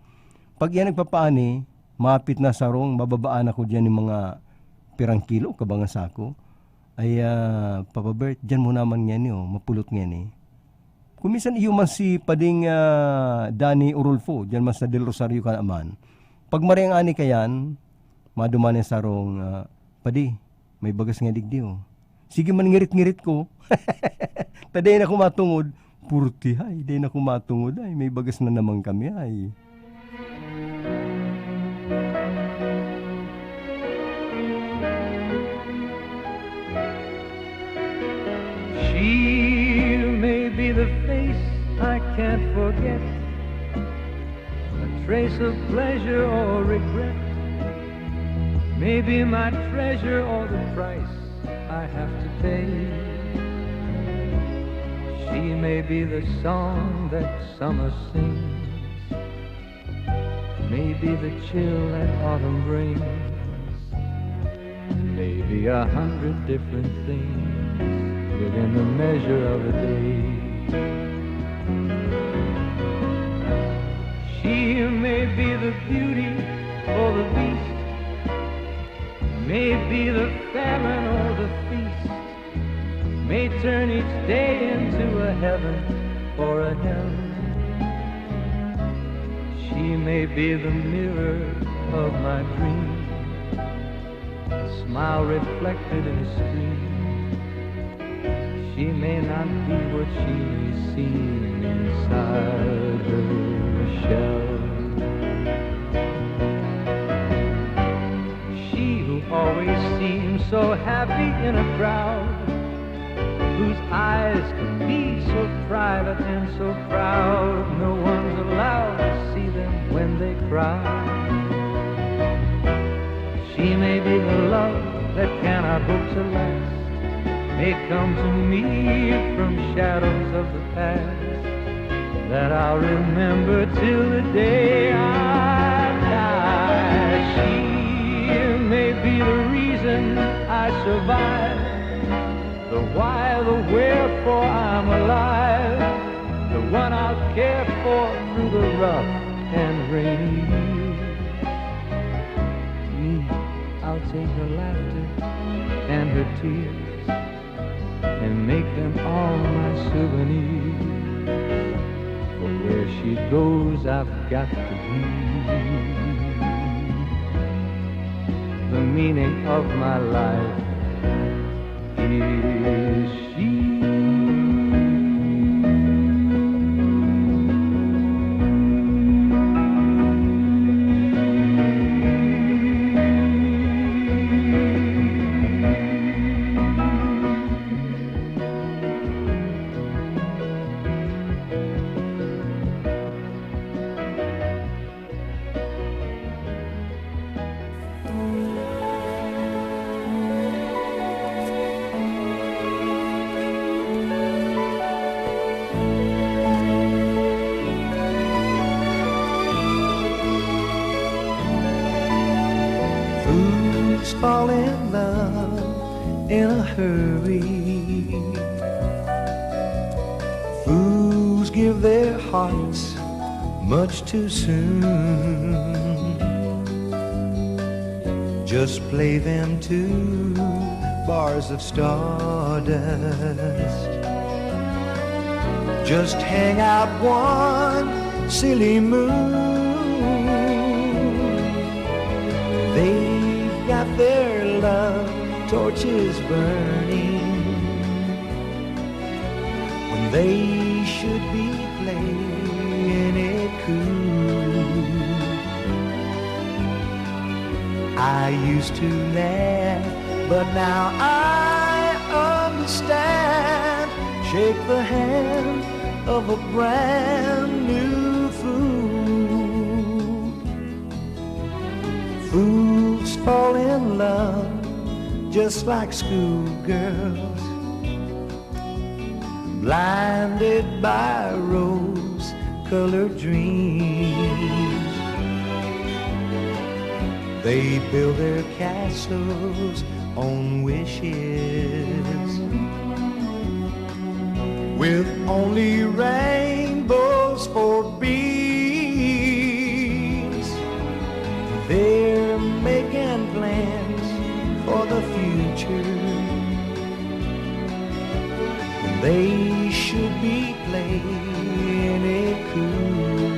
Pag iyan nagpapaani, mapit na sarong, mababaan ako diyan ng mga pirang kilo, kabanga sako. Ay, ah, "Papa Bert, diyan mo naman ngayon, oh, mapulot ngayon, eh." Kung minsan iyo man si Pading, ah, Danny Orulfo, diyan man sa Del Rosario kanaman. Pag maray ang ani kayan, maduman yung sarong, ah, "Padi, may bagas nga digdi, oh." Sige man, ngirit-ngirit ko. Ta dai na ko matungod. Purti, ay, dai na ko matungod, ay, may bagas na naman kami, ay. She may be the face I can't forget, a trace of pleasure or regret. Maybe my treasure or the price I have to pay. She may be the song that summer sings, maybe the chill that autumn brings, maybe a hundred different things within the measure of a day. She may be the beauty or the beast, Be the famine or the feast may turn each day into a heaven or a hell. She may be the mirror of my dream, a smile reflected in a screen. She may not be what she may seem inside her shell. She who always seems so happy in a crowd, whose eyes can be so private and so proud, no one's allowed to see them when they cry. She may be the love that cannot hope to last, may come to me from shadows of the past that I'll remember till the day I die. She may be the reason I survive, the why, the wherefore I'm alive, the one I'll care for through the rough and rainy years. Me, I'll take her laughter and her tears and make them all my souvenirs. For where she goes, I've got to be. The meaning of my life is she. Fools fall in love in a hurry. Fools give their hearts much too soon. Just play them two bars of stardust. Just hang out one silly moon. They've got their love torches burning when they should be playing it cool. I used to laugh, but now I understand. Shake the hand of a brand new fool. Fools fall in love just like schoolgirls, blinded by rose-colored dreams. They build their castles on wishes, with only rainbows for beams. They're making plans for the future. They should be playing it cool.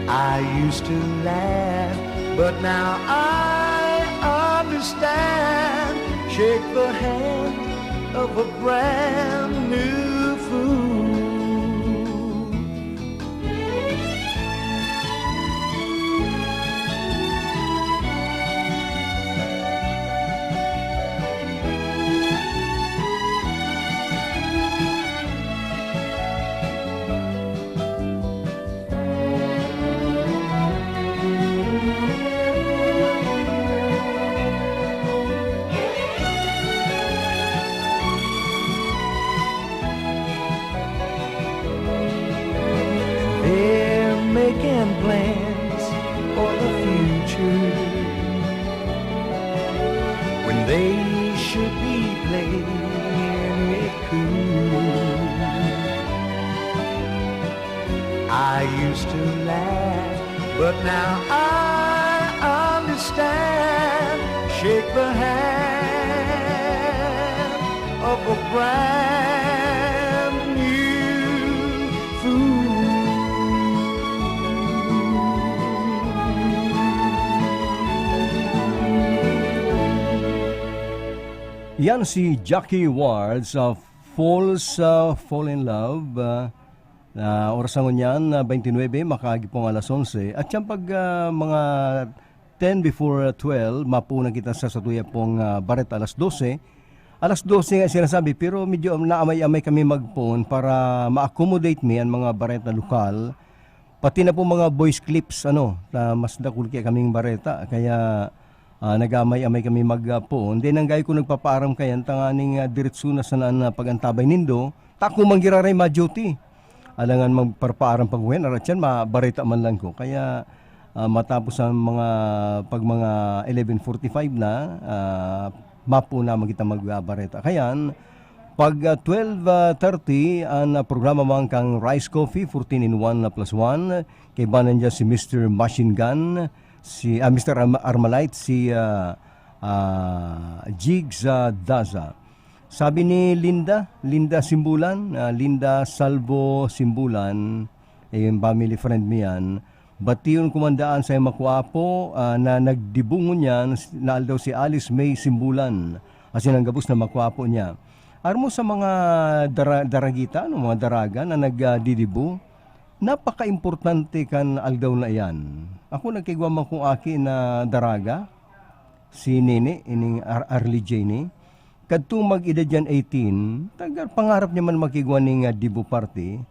I used to laugh, but now I understand. Shake the hand of a brand new fool. They're making plans for the future when they should be playing it cool. I used to laugh, but now I understand. Stand, shake the hand of a brand new fool. Yan si Jackie Ward sa Fools, ah, Fall in Love. Ah, ah, oras na ngunyan, ah, twenty-nine, makaagi pong alas onse. At yan pag, ah, mga ten before, ah, twelve, mapunan kita sa satuya pong, ah, bareta alas dose. Alas dose nga sinasabi, pero medyo naamay-amay kami magpoon para ma-accommodate mi an mga bareta lokal. Pati na po mga voice clips, ano, na mas dakul kaya kaming bareta. Kaya, ah, nag-amay-amay kami magpoon. Then, ang gayo ko nagpapaaram kayan, tanganing, ah, diretso na sana na pag-antabay nindo. Tako man giraray ma-duty. Alangan magparpaaram pag uwi, arat yan, mabareta man lang ko. Kaya, ah, matapos ang mga, pag mga eleven forty-five na, ah, mapo na magita magbareta. Kayan, pag, ah, twelve thirty, ang, ah, programa man kang Rice Coffee, fourteen in one na plus one. Kaibanan dyan si Mister Machine Gun, si, ah, Mister Arma-, Armalite, si, ah, ah, Jigs, ah, Daza. Sabi ni Linda, Linda Simbulan, ah, Linda Salvo Simbulan, eh, yung family friend mi yan, "Bation ko man daan sa makwapo, ah, na nagdibu ngunyan, na aldaw si Alice May Simbulan, asin ang gabos na makwapo niya." Armo sa mga dara-, daragita, ano, mga daraga na nagdidibu, napaka-importante kan aldaw na iyan. Ako nagkaigwa man kong aki na daraga, si Nene, ining Ar-, Arlie Jane. Kadto mag-edad yan eighteen, taga pangarap niya man makigwa ning, ah, dibu party,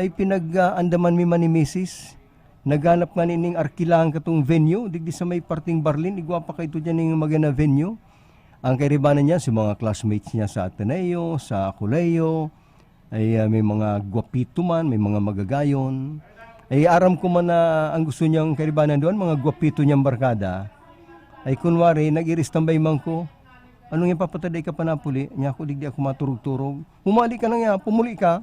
ay pinag-aandaman mi man ni misis. Naghanap nga nining arkilahan katong venue, digdi sa may parting Barlin, igwa pa kaito diyan ning magana venue. Ang kairibanan niya, si mga classmates niya sa Ateneo, sa Colegio, ay, ah, may mga gwapito man, may mga magagayon. Ay, aram ko man na ang gusto niyang kaibanan doon, mga gwapito niyang barkada. Ay, kunwari, nag-iristambay man ko. "Ano nga, papatay ka pa napuli?" Niya ako, "Digdi ako maturog-turog." "Humali ka na nga, pumuli ka."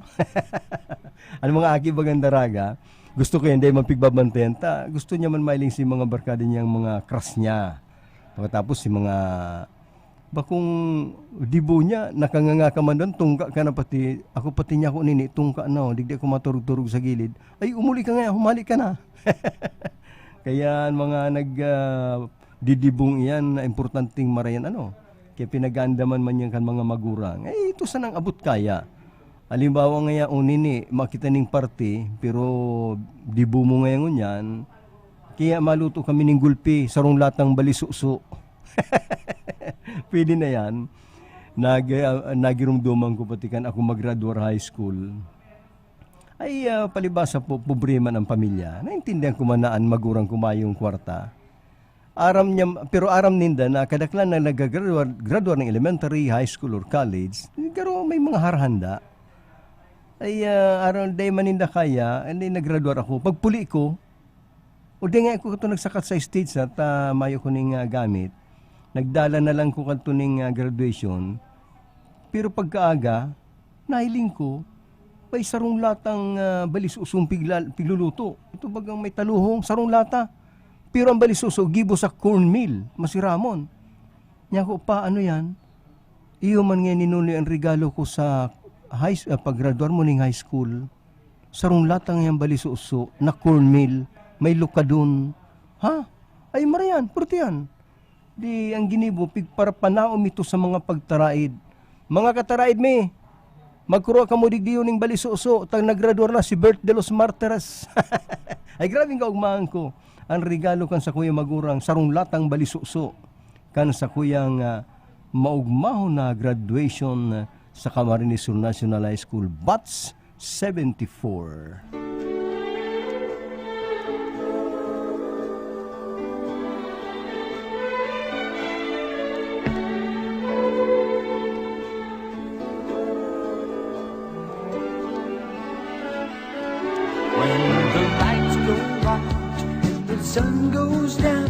Ang mga aki bagang daraga, gusto ko yan, dahil mapigbabantayan ta. Gusto niya man mailing si mga barkada niyang mga crush niya. Pagkatapos, si mga bakong dibu niya, nakanganga ka man doon, tungka ka na pati, ako pati niya ako nini, tungka na, oh, digdi ako maturog-turog sa gilid. "Ay, umuli ka nga, humali ka na." Kaya ang mga nag, ah, didibong iyan na importanteng marayan, ano, kaya pinag-aandaman man yan kan mga magurang. Eh, ito sanang abot kaya. Halimbawa ngaya, o nini, makita ning party, pero dibu mo ngayon ngunyan, kaya maluto kami ning gulpi, sarong latang balisuso. Pwede na yan. Nag-, ah, nagirumduman ko pati kan ako maggraduar high school. Ay, ah, palibasa po, pobre man ang pamilya. Naintindihan ko man na an magurang ko mayong kwarta. Aram niya, pero aram ninda na kadaklan na nagagradwar, gradwar ng elementary, high school, or college, garo may mga harhanda. Ay, ah, aram, dai man ninda kaya, hindi nagradwar ako. Pagpuli ko, o di nga ako ito nagsakat sa stage at, ah, mayo ko ning, ah, gamit. Nagdala na lang ko kadto ning, ah, graduation. Pero pagkaaga, nahiling ko, may sarong latang, ah, balisuso ang pigla-, pigluluto. Ito bagang may taluhong, sarong lata. Pero ang balisuso, gibo sa cornmeal, masiramon. Niya ko, "Pa, ano yan?" Iyo man nga ni Nonoy ang regalo ko sa high s-, ah, paggraduar mo ning high school. Sarong latang yang balisuso na cornmeal, may lukadon. Ha? Ay, marayan, pwerte yan. Di ang ginibo, pigparapanaom ito sa mga pagtaraid. Mga kataraid mi, magkuro kamo digdiyo ning balisuso, tang naggraduar na si Bert de los Martires. Ay, grabeng kaugmahan ko. Ang regalo kan sakuyang magurang, sarong latang balisuso. Kan sakuyang, ah, maugmahon na graduation sa Camarines Sur National High School, Batch seventy-four. When the lights go out and the sun goes down,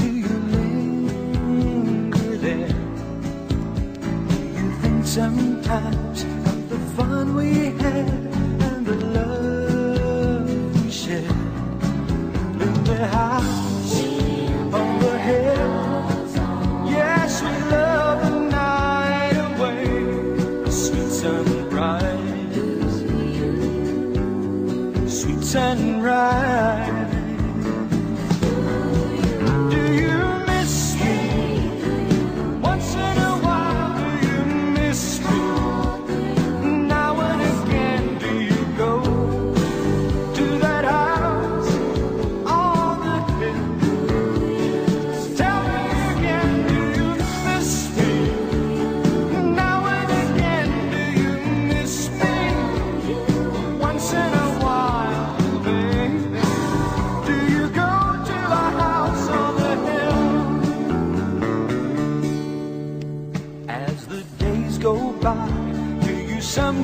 do you linger there? Do you think sometimes of the fun we had and the love we shared? In the house on the hill.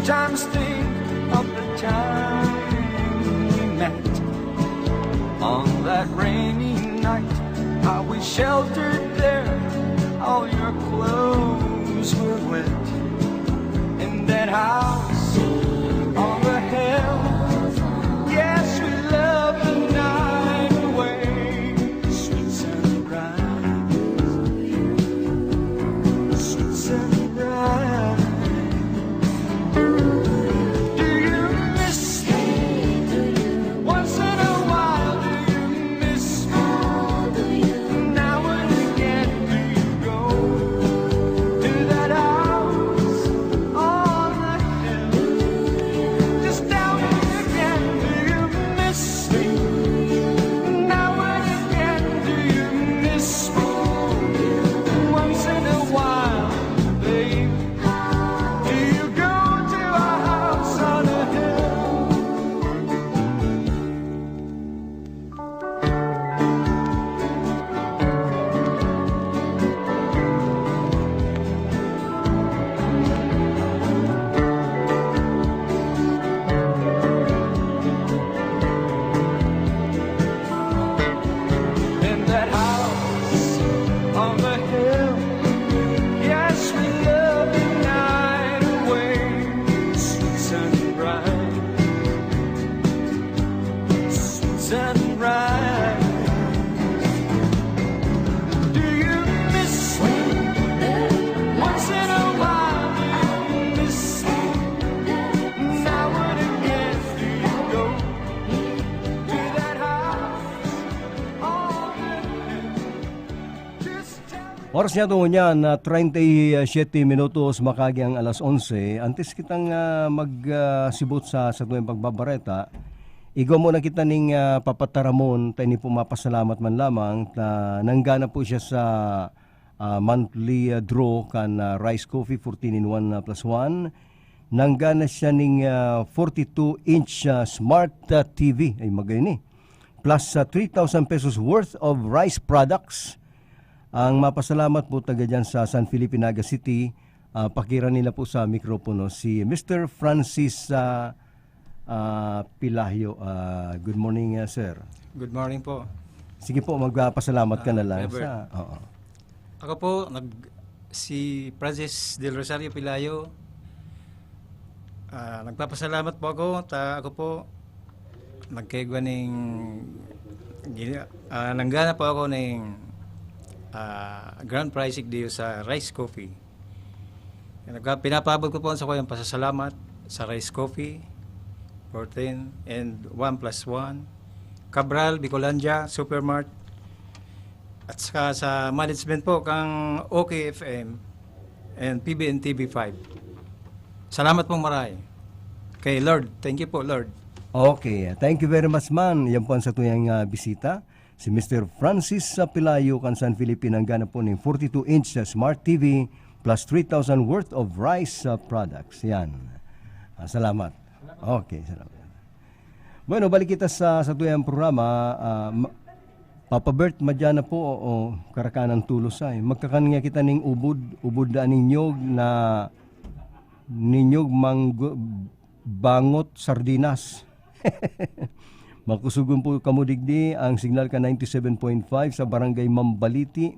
Sometimes think of the time we met on that rainy night, how we sheltered there, all your clothes were wet. In that house on the hill, yes, we loved the night away. Sweet sunrise, sweet sunrise. Do you miss me? Once in a while, do you miss me? Now and again, do you go to that house on the hill? Just tell me again, do you miss me? Now and again, do you miss me? Once in a while, babe, do you go to a house on a hill? In that house on the hill, yes, we love the night away. Sweet sunrise, sweet sunrise. Do you miss me? Once in a while, do you miss me? Now and again, do you go to that house on the hill? Just tell me. Oras niya tungo niyan na treinta y siete minutos, makagi ang alas onse. Antes kitang, ah, mag, ah, sibot sa, sa tuwing pagbabareta, igwa muna kita ning, ah, papataramon, ta ini po mapasalamat man lamang, ta nanggana po siya sa, ah, monthly, ah, draw kan, ah, Rice Coffee fourteen in one, ah, plus one. Nanggana siya ning, ah, forty-two inch, ah, smart, ah, T V. Ay, magayon eh. Plus, ah, three thousand pesos worth of rice products. Ang mapasalamat po taga dyan sa San Felipe, Naga City, ah, pakira nila po sa mikropono si Mister Francis, ah, ah, Pilahyo. Ah, good morning, ah, sir. Good morning po. Sige po, magpapasalamat ka Ah, na lang Robert. sa, oo. Ako po, nag-, si Francis Del Rosario Pilayo. Ah, nagpapasalamat po ako. Ta-, ako po, nagkaigwa ning gini-, ah, nanggana po ako ning, ah, grand prize igdiyo sa Rice Coffee. Nagka-, pinapaabot ko po sa kuyang pasasalamat sa Rice Coffee, fourteen, and one plus one, Cabral, Bicolandia, Supermart, at saka sa management po kang OK F M and P B N T V five. Salamat pong maray kay Lord. Thank you po, Lord. Okay, thank you very much, man. Yan po ang satuyang, ah, bisita. Si Mister Francis sa Pilayo kan San Felipe, nanggana po ning forty-two inch sa Smart T V plus three thousand worth of rice, ah, products. Yan. Ah, salamat. Okay, salamat. Bueno, balik kita sa, sa tuyang programa. Ah, ma-, Papa Bert, madya na po, o, karakanan tulos ay. Magkakan nga kita ning ubod, ubod na ning niyog na, ning niyog manggo-, bangot sardinas. Makusugon po kamo digdi, ang signal ka ninety-seven point five sa Barangay Mambaliti.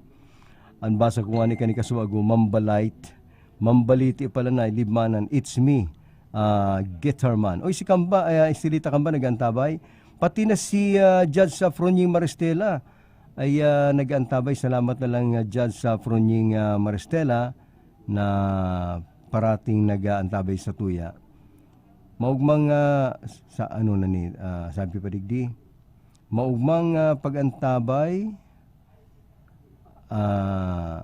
Ang basa ko nga ni kanikaswago, Mambalite. Mambaliti pala na, Libmanan. It's me, ah, Guitar Man. Oy, si Kamba, ah, Estelita Kamba, nag-antabay. Pati na si, ah, Judge sa Fronying Maristela ay, ah, nag-antabay. Salamat na lang, ah, Judge sa Fronying, ah, Maristela na parating nag-aantabay sa tuya. Maugmang, ah, sa ano na ni, ah, sabi pa digdi, maugmang, ah, pag-antabay, ah,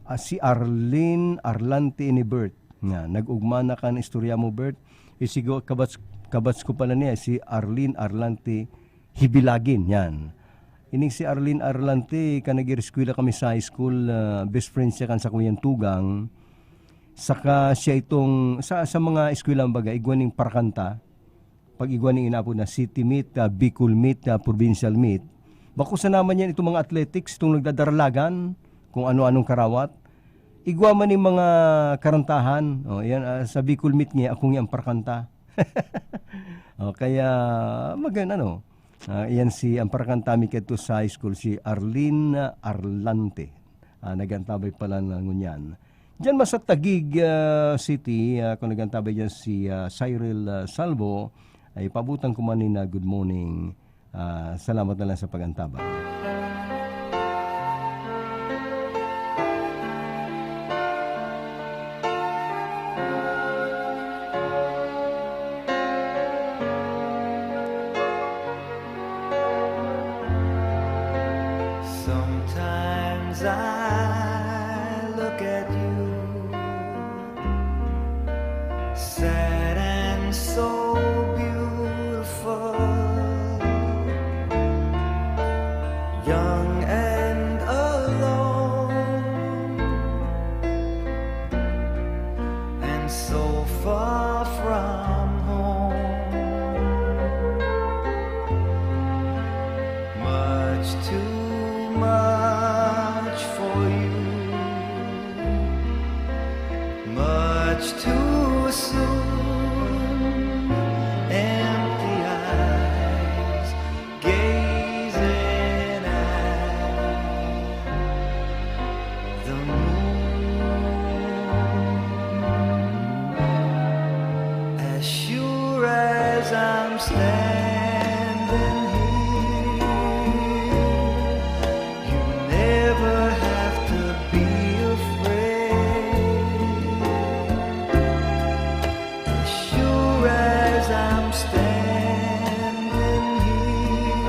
ah, si Arlene Arlante ni Bert. Nga, nag-ugma na kan istorya mo, Bert. Isigo, kabats, kabats ko pala niya, si Arlene Arlante Hibilagin, yan. Ining si Arlene Arlante, kan nag-eskwela kami sa high school, ah, best friend siya kan sakuyang tugang. Saka siya itong, sa, sa mga eskwela, baga, igwa ning parakanta. Pag igwa ning inapod na city meet, ah, Bicol meet, ah, provincial meet. Bako sana man yan itong mga athletics, itong nagdadaralagan, kung ano-anong karawat. Igwa man ning mga karantahan, oh, yan, ah, sa Bicol Meet nga, ako nga ang parkanta. Oh, kaya, magan-, ano, ah, yan si, ang parkanta mi kadto sa high school, si Arlene Arlante. Ah, nag-antabay pala na ngunyan. Diyan man sa Taguig, ah, City, ah, kung nag-antabay diyan si, ah, Cyril, ah, Salvo, ay paabutan ko man ni na good morning. Ah, salamat na lang sa pag-antabay. Sometimes I look at you, sad and so beautiful, young and alone, and so far from home. Much too much for you, much too soon. Empty eyes gazing at the moon. As sure as I'm standing here, you never have to be afraid. As sure as I'm standing here,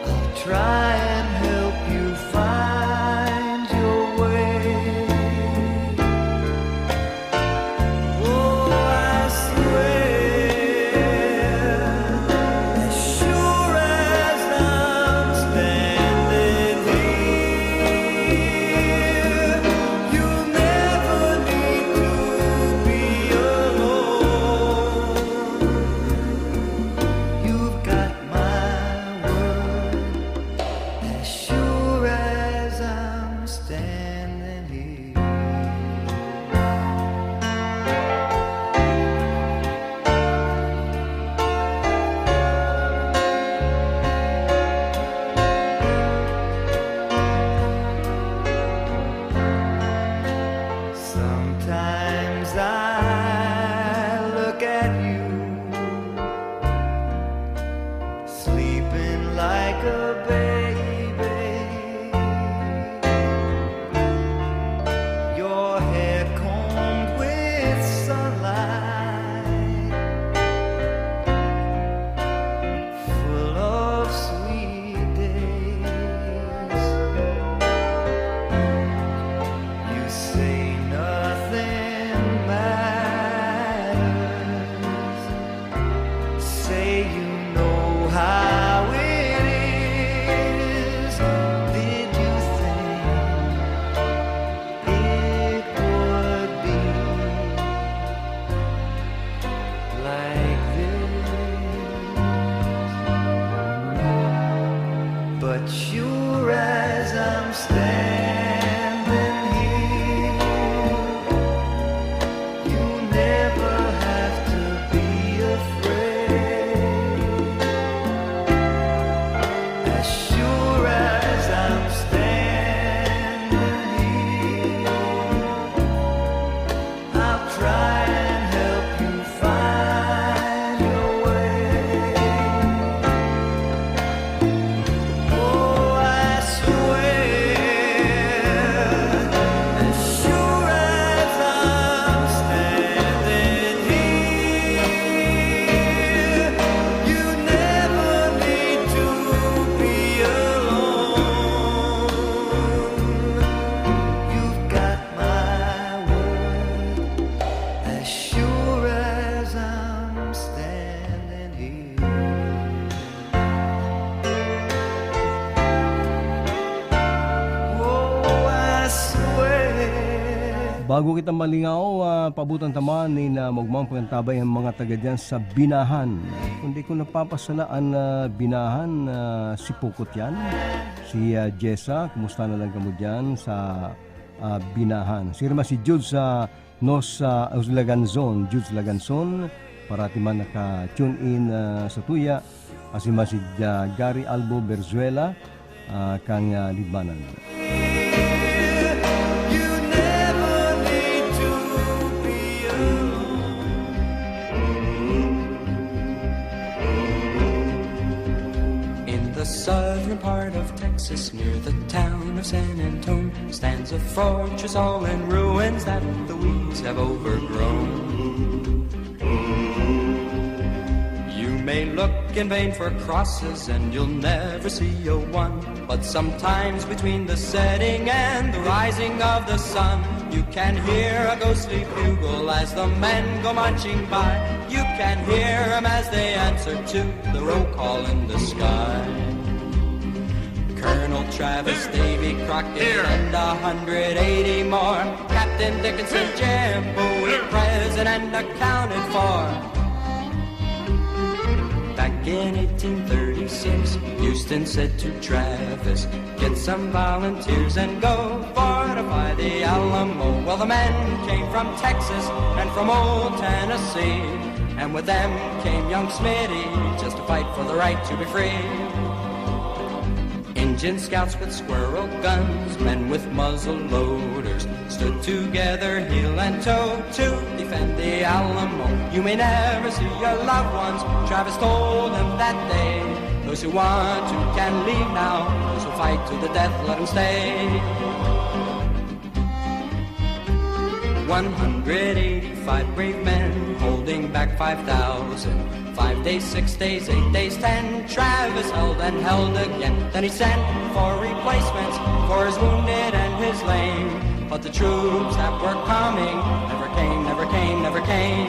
I'll try and help you find your way. Oh, I swear, as sure as I'm standing here, you never need to be alone. You've got my word, as sure as I'm standing here. Sometimes I look at you, sleeping like a baby, your hair combed with sunlight, full of sweet days. You say nothing matters. Say you know how it Bago kita malingaw, ah, paabutan ta man nin, ah, maogmang pakantabay ang mga taga diyan sa Binahan. Kung di ko napapasala an, ah, Binahan, ah, si Pukot yan. Si, ah, Jessa, kumusta na lang kamo diyan sa, ah, Binahan? Sirma si Jude sa Nos, ah, Laganzon, Jude Laganzon, parati man naka-tune in, ah, sa tuya. Asin man si, ah, Gary Albo Berzuela, ah, kan, ah, Libmanan. You never need to be alone. In the southern part of Texas, near the town of San Antonio, stands a fortress all in ruins that the weeds have overgrown. You may look in vain for crosses and you'll never see a one. But sometimes between the setting and the rising of the sun, you can hear a ghostly bugle as the men go marching by. You can hear 'em as they answer to the roll call in the sky. Colonel Travis, Davy Crockett, and a hundred eighty more. Captain Dickinson, Jim Bowie, present and accounted for. Back in eighteen thirty-six, Houston said to Travis, "Get some volunteers and go fortify the Alamo." Well, the men came from Texas and from old Tennessee, and with them came young Smitty, just to fight for the right to be free. Indian scouts with squirrel guns, men with muzzle loaders, stood together heel and toe to defend the Alamo. You may never see your loved ones, Travis told them that day. Those who want to can leave now, those who fight to the death, let 'em stay. One hundred eighty-five brave men holding back five thousand. Five days, six days, eight days, ten, Travis held and held again. Then he sent for replacements for his wounded and his lame. But the troops that were coming never came, never came, never came.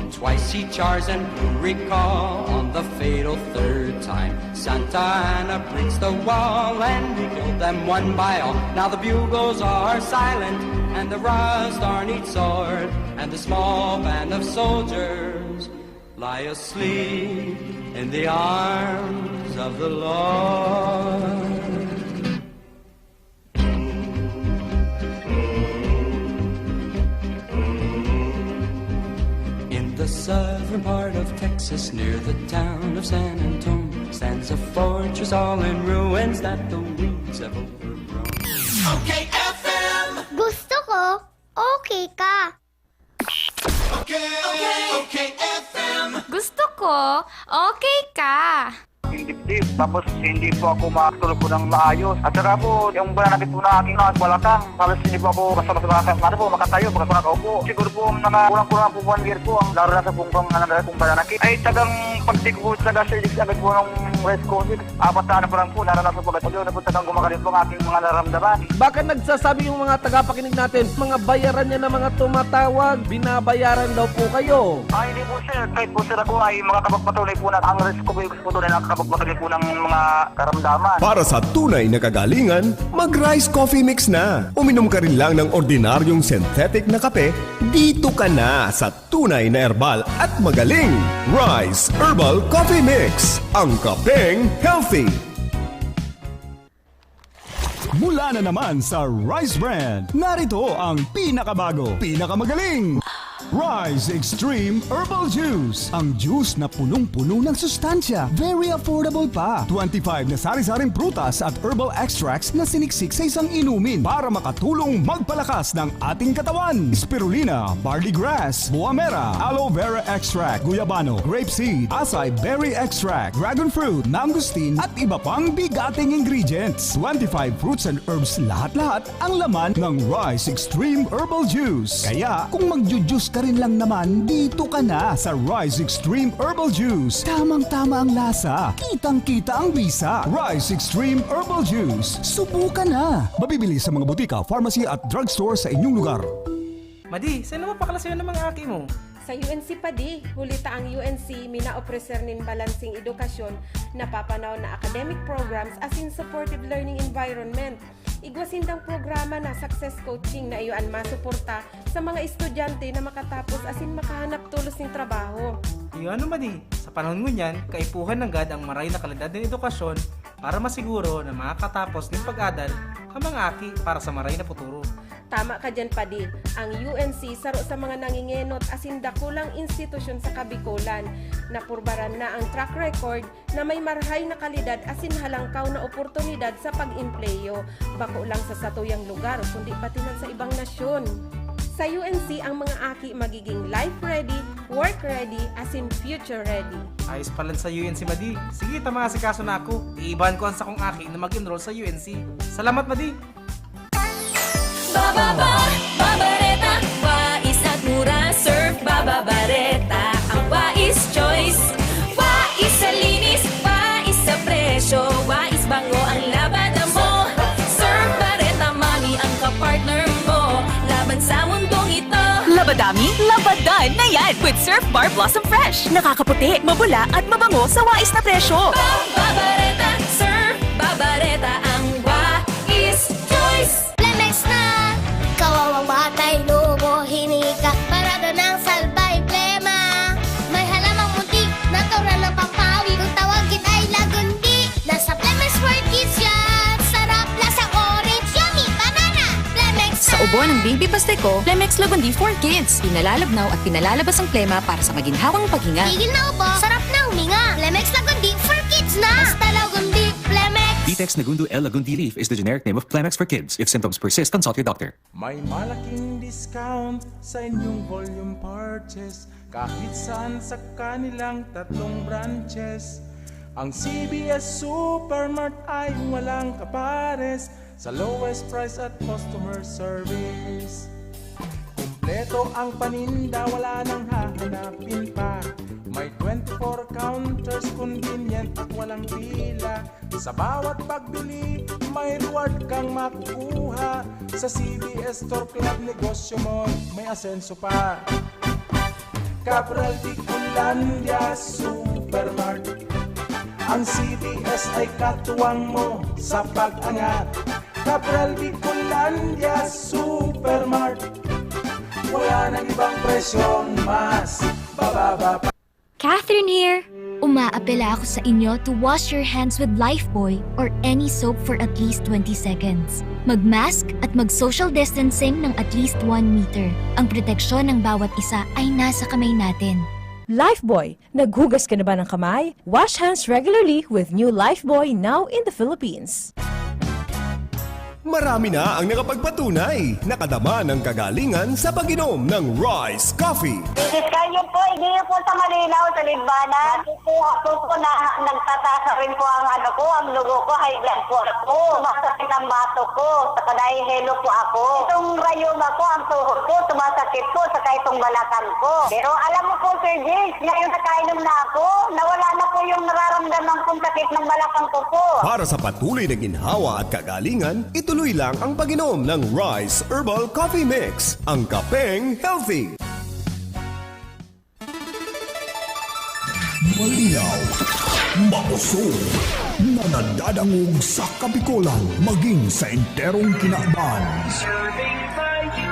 Twice he charged and blew recall on the fatal third time. Santa Anna breaks the wall and he killed them one by all. Now the bugles are silent and the rust on each sword, and the small band of soldiers lie asleep in the arms of the Lord. In the southern part of Texas, near the town of San Antonio, stands a fortress all in ruins that the weeds have overgrown. Okay, F M. Gusto ko, okay ka. Okay, okay, okay, F M. Gusto ko, okay ka. Yung dibdib. Tapos hindi po ako makatulog po ng maayos. At saka po, yung pananakit po na aking mga balakang, halos hindi po ako basta-basta makaka-, ano po, makatayo, basta makakaupo. Siguro po, mga kulang-kulang po one year po, ang naranasan pong pang-, ano, pong pananakit. Ay, tagang pagtik po, taga sa ilig agad po ng rice coffee. Apat na ano pa lang po, naranasan po agad. Yun na po, tagang gumagaling po ang aking mga naramdaman. Baka nagsasabi yung mga tagapakinig natin, mga bayaran niya na mga tumatawag, binabayaran daw po kayo. Ah, hindi po, sir. Kahit po, sir, ako ay makakapagpatunay po na ang rice coffee po, tunay na kapagpatuloy po ng mga karamdaman. Para sa tunay na kagalingan, mag-Rice Coffee Mix na. Uminom ka rin lang ng ordinaryong synthetic na kape, dito ka na sa tunay na herbal at magaling. Rice Herbal Coffee Mix, ang kapeng healthy. Mula na naman sa Rice Brand, narito ang pinakabago, pinakamagaling Rice Extreme Herbal Juice. Ang juice na punong-puno ng sustansya, very affordable pa. Twenty-five na sari-saring prutas at herbal extracts na siniksik sa isang inumin para makatulong magpalakas ng ating katawan. Spirulina, barley grass, buamera, aloe vera extract, guyabano, grape seed, acai berry extract, dragon fruit, mangosteen, at iba pang bigating ingredients. Twenty-five fruits and herbs lahat-lahat ang laman ng Rice Extreme Herbal Juice. Kaya, kung magju-juice ka rin lang naman, dito ka na sa Rice Extreme Herbal Juice. Tamang-tama ang lasa, kitang-kita ang bisa. Rice Extreme Herbal Juice. Subukan na! Mabibili sa mga butika, pharmacy at drugstore sa inyong lugar. Madi, saan na mapakalasayon ng mga aki mo? Sa U N C, Padi. Huli ta ang U N C, minaopreser nin balanseng edukasyon, napapanaw na academic programs asin supportive learning environment. Igwa sindang programa na Success Coaching na iyo an masuporta sa mga estudyante na makatapos asin makahanap tolos nin trabaho. Iyo ano, Madi, sa panahon ngunyan, kaipuhan nanggad ang maray na kalidad nin edukasyon para masiguro na makakatapos nin pag-adal ang mga aki para sa maray na puturo. Tama ka dyan, Padi. Ang U N C saro sa mga nangingenot asin dakulang institusyon sa Kabikolan. Napurbaran na ang track record na may marhay na kalidad asin halangkaw na oportunidad sa pag-empleyo, bako lang sa satuyang lugar, kundi pati man sa ibang nasyon. Sa U N C, ang mga aki magiging life ready, work ready, asin future ready. Ayos palan sa U N C, Madi. Sige, ta maasikaso na ako. Iibahan ko ang sakong aki na mag-enroll sa U N C. Salamat, Madi! Bababa, babareta, wais at mura, Surf Bababareta, ang wais choice. Wais sa linis, wais sa presyo, wais bango ang labada mo. Surf Bareta, mami ang kapartner mo laban sa mundong ito. Labadami, labadan na yan with Surf Bar Blossom Fresh. Nakakaputi, mabula at mabango sa wais na presyo. Babareta, Surf Babareta, ang wais choice. Plemex na! Kawawang batay, lubo, hinika, parado ng salbay, plema. May halamang munti, natural ng pampawi. Kung tawagin ay lagundi, nasa Plemex for Kids yan. Sarap, lasang orange, yummy, banana. Plemex Sa ubo ng baby basta ko, Plemex Lagundi for Kids. Pinalalabnaw at pinalalabas ang plema para sa maginhawang paghinga. Tigil na ubo, sarap na huminga. Plemex Lagundi for Kids na! Basta Lagundi, Plemex! Vitex Nagundo L Lagundi Leaf is the generic name of Plemex for Kids. If symptoms persist, consult your doctor. May malaking discount sa inyong volume purchase kahit saan sa kanilang tatlong branches. Ang C B S Supermart ay walang kapares sa lowest price at customer service. Kumpleto ang paninda, wala nang hahanapin pa. May twenty-four counters, convenient at walang pila. Sa bawat pagbili, may reward kang makukuha. Sa C B S Store Club, negosyo mo may asenso pa. Cabral Bicolandia Supermart. Ang C B S ay katuwang mo sa pag-angat. Cabral Bicolandia Supermart. Wala nang ibang presyong mas bababa pa. Catherine here! Umaapela ako sa inyo to wash your hands with Lifebuoy or any soap for at least twenty seconds. Mag-mask at mag-social distancing ng at least one meter. Ang proteksyon ng bawat isa ay nasa kamay natin. Lifebuoy, naghugas ka na ba ng kamay? Wash hands regularly with new Lifebuoy now in the Philippines. Marami na ang nakapagpatunay, nakadama ng kagalingan sa pag-inom ng Rice Coffee. Idiskal niyo po, hindi niyo po sa malinaw, sa Libana. Nakukuha po po na nagtataas na rin po ang ano ko, ang lugo ko, high blood po ako. Sumasakit ang bato ko, saka nahihilo po ako. Itong rayuma ko, ang tuhod ko, sumasakit po, saka itong balakang ko. Pero alam mo po, Sir James, ngayon nakainom na ako, nawala na po yung nararamdaman kong sakit ng balakang ko po. Para sa patuloy na ginhawa at kagalingan, ituloy lang ang pag-inom ng Rice Herbal Coffee Mix, ang kapeng healthy. Malinaw, makusog, na nadadangog sa Kabikolan maging sa enterong kinaban.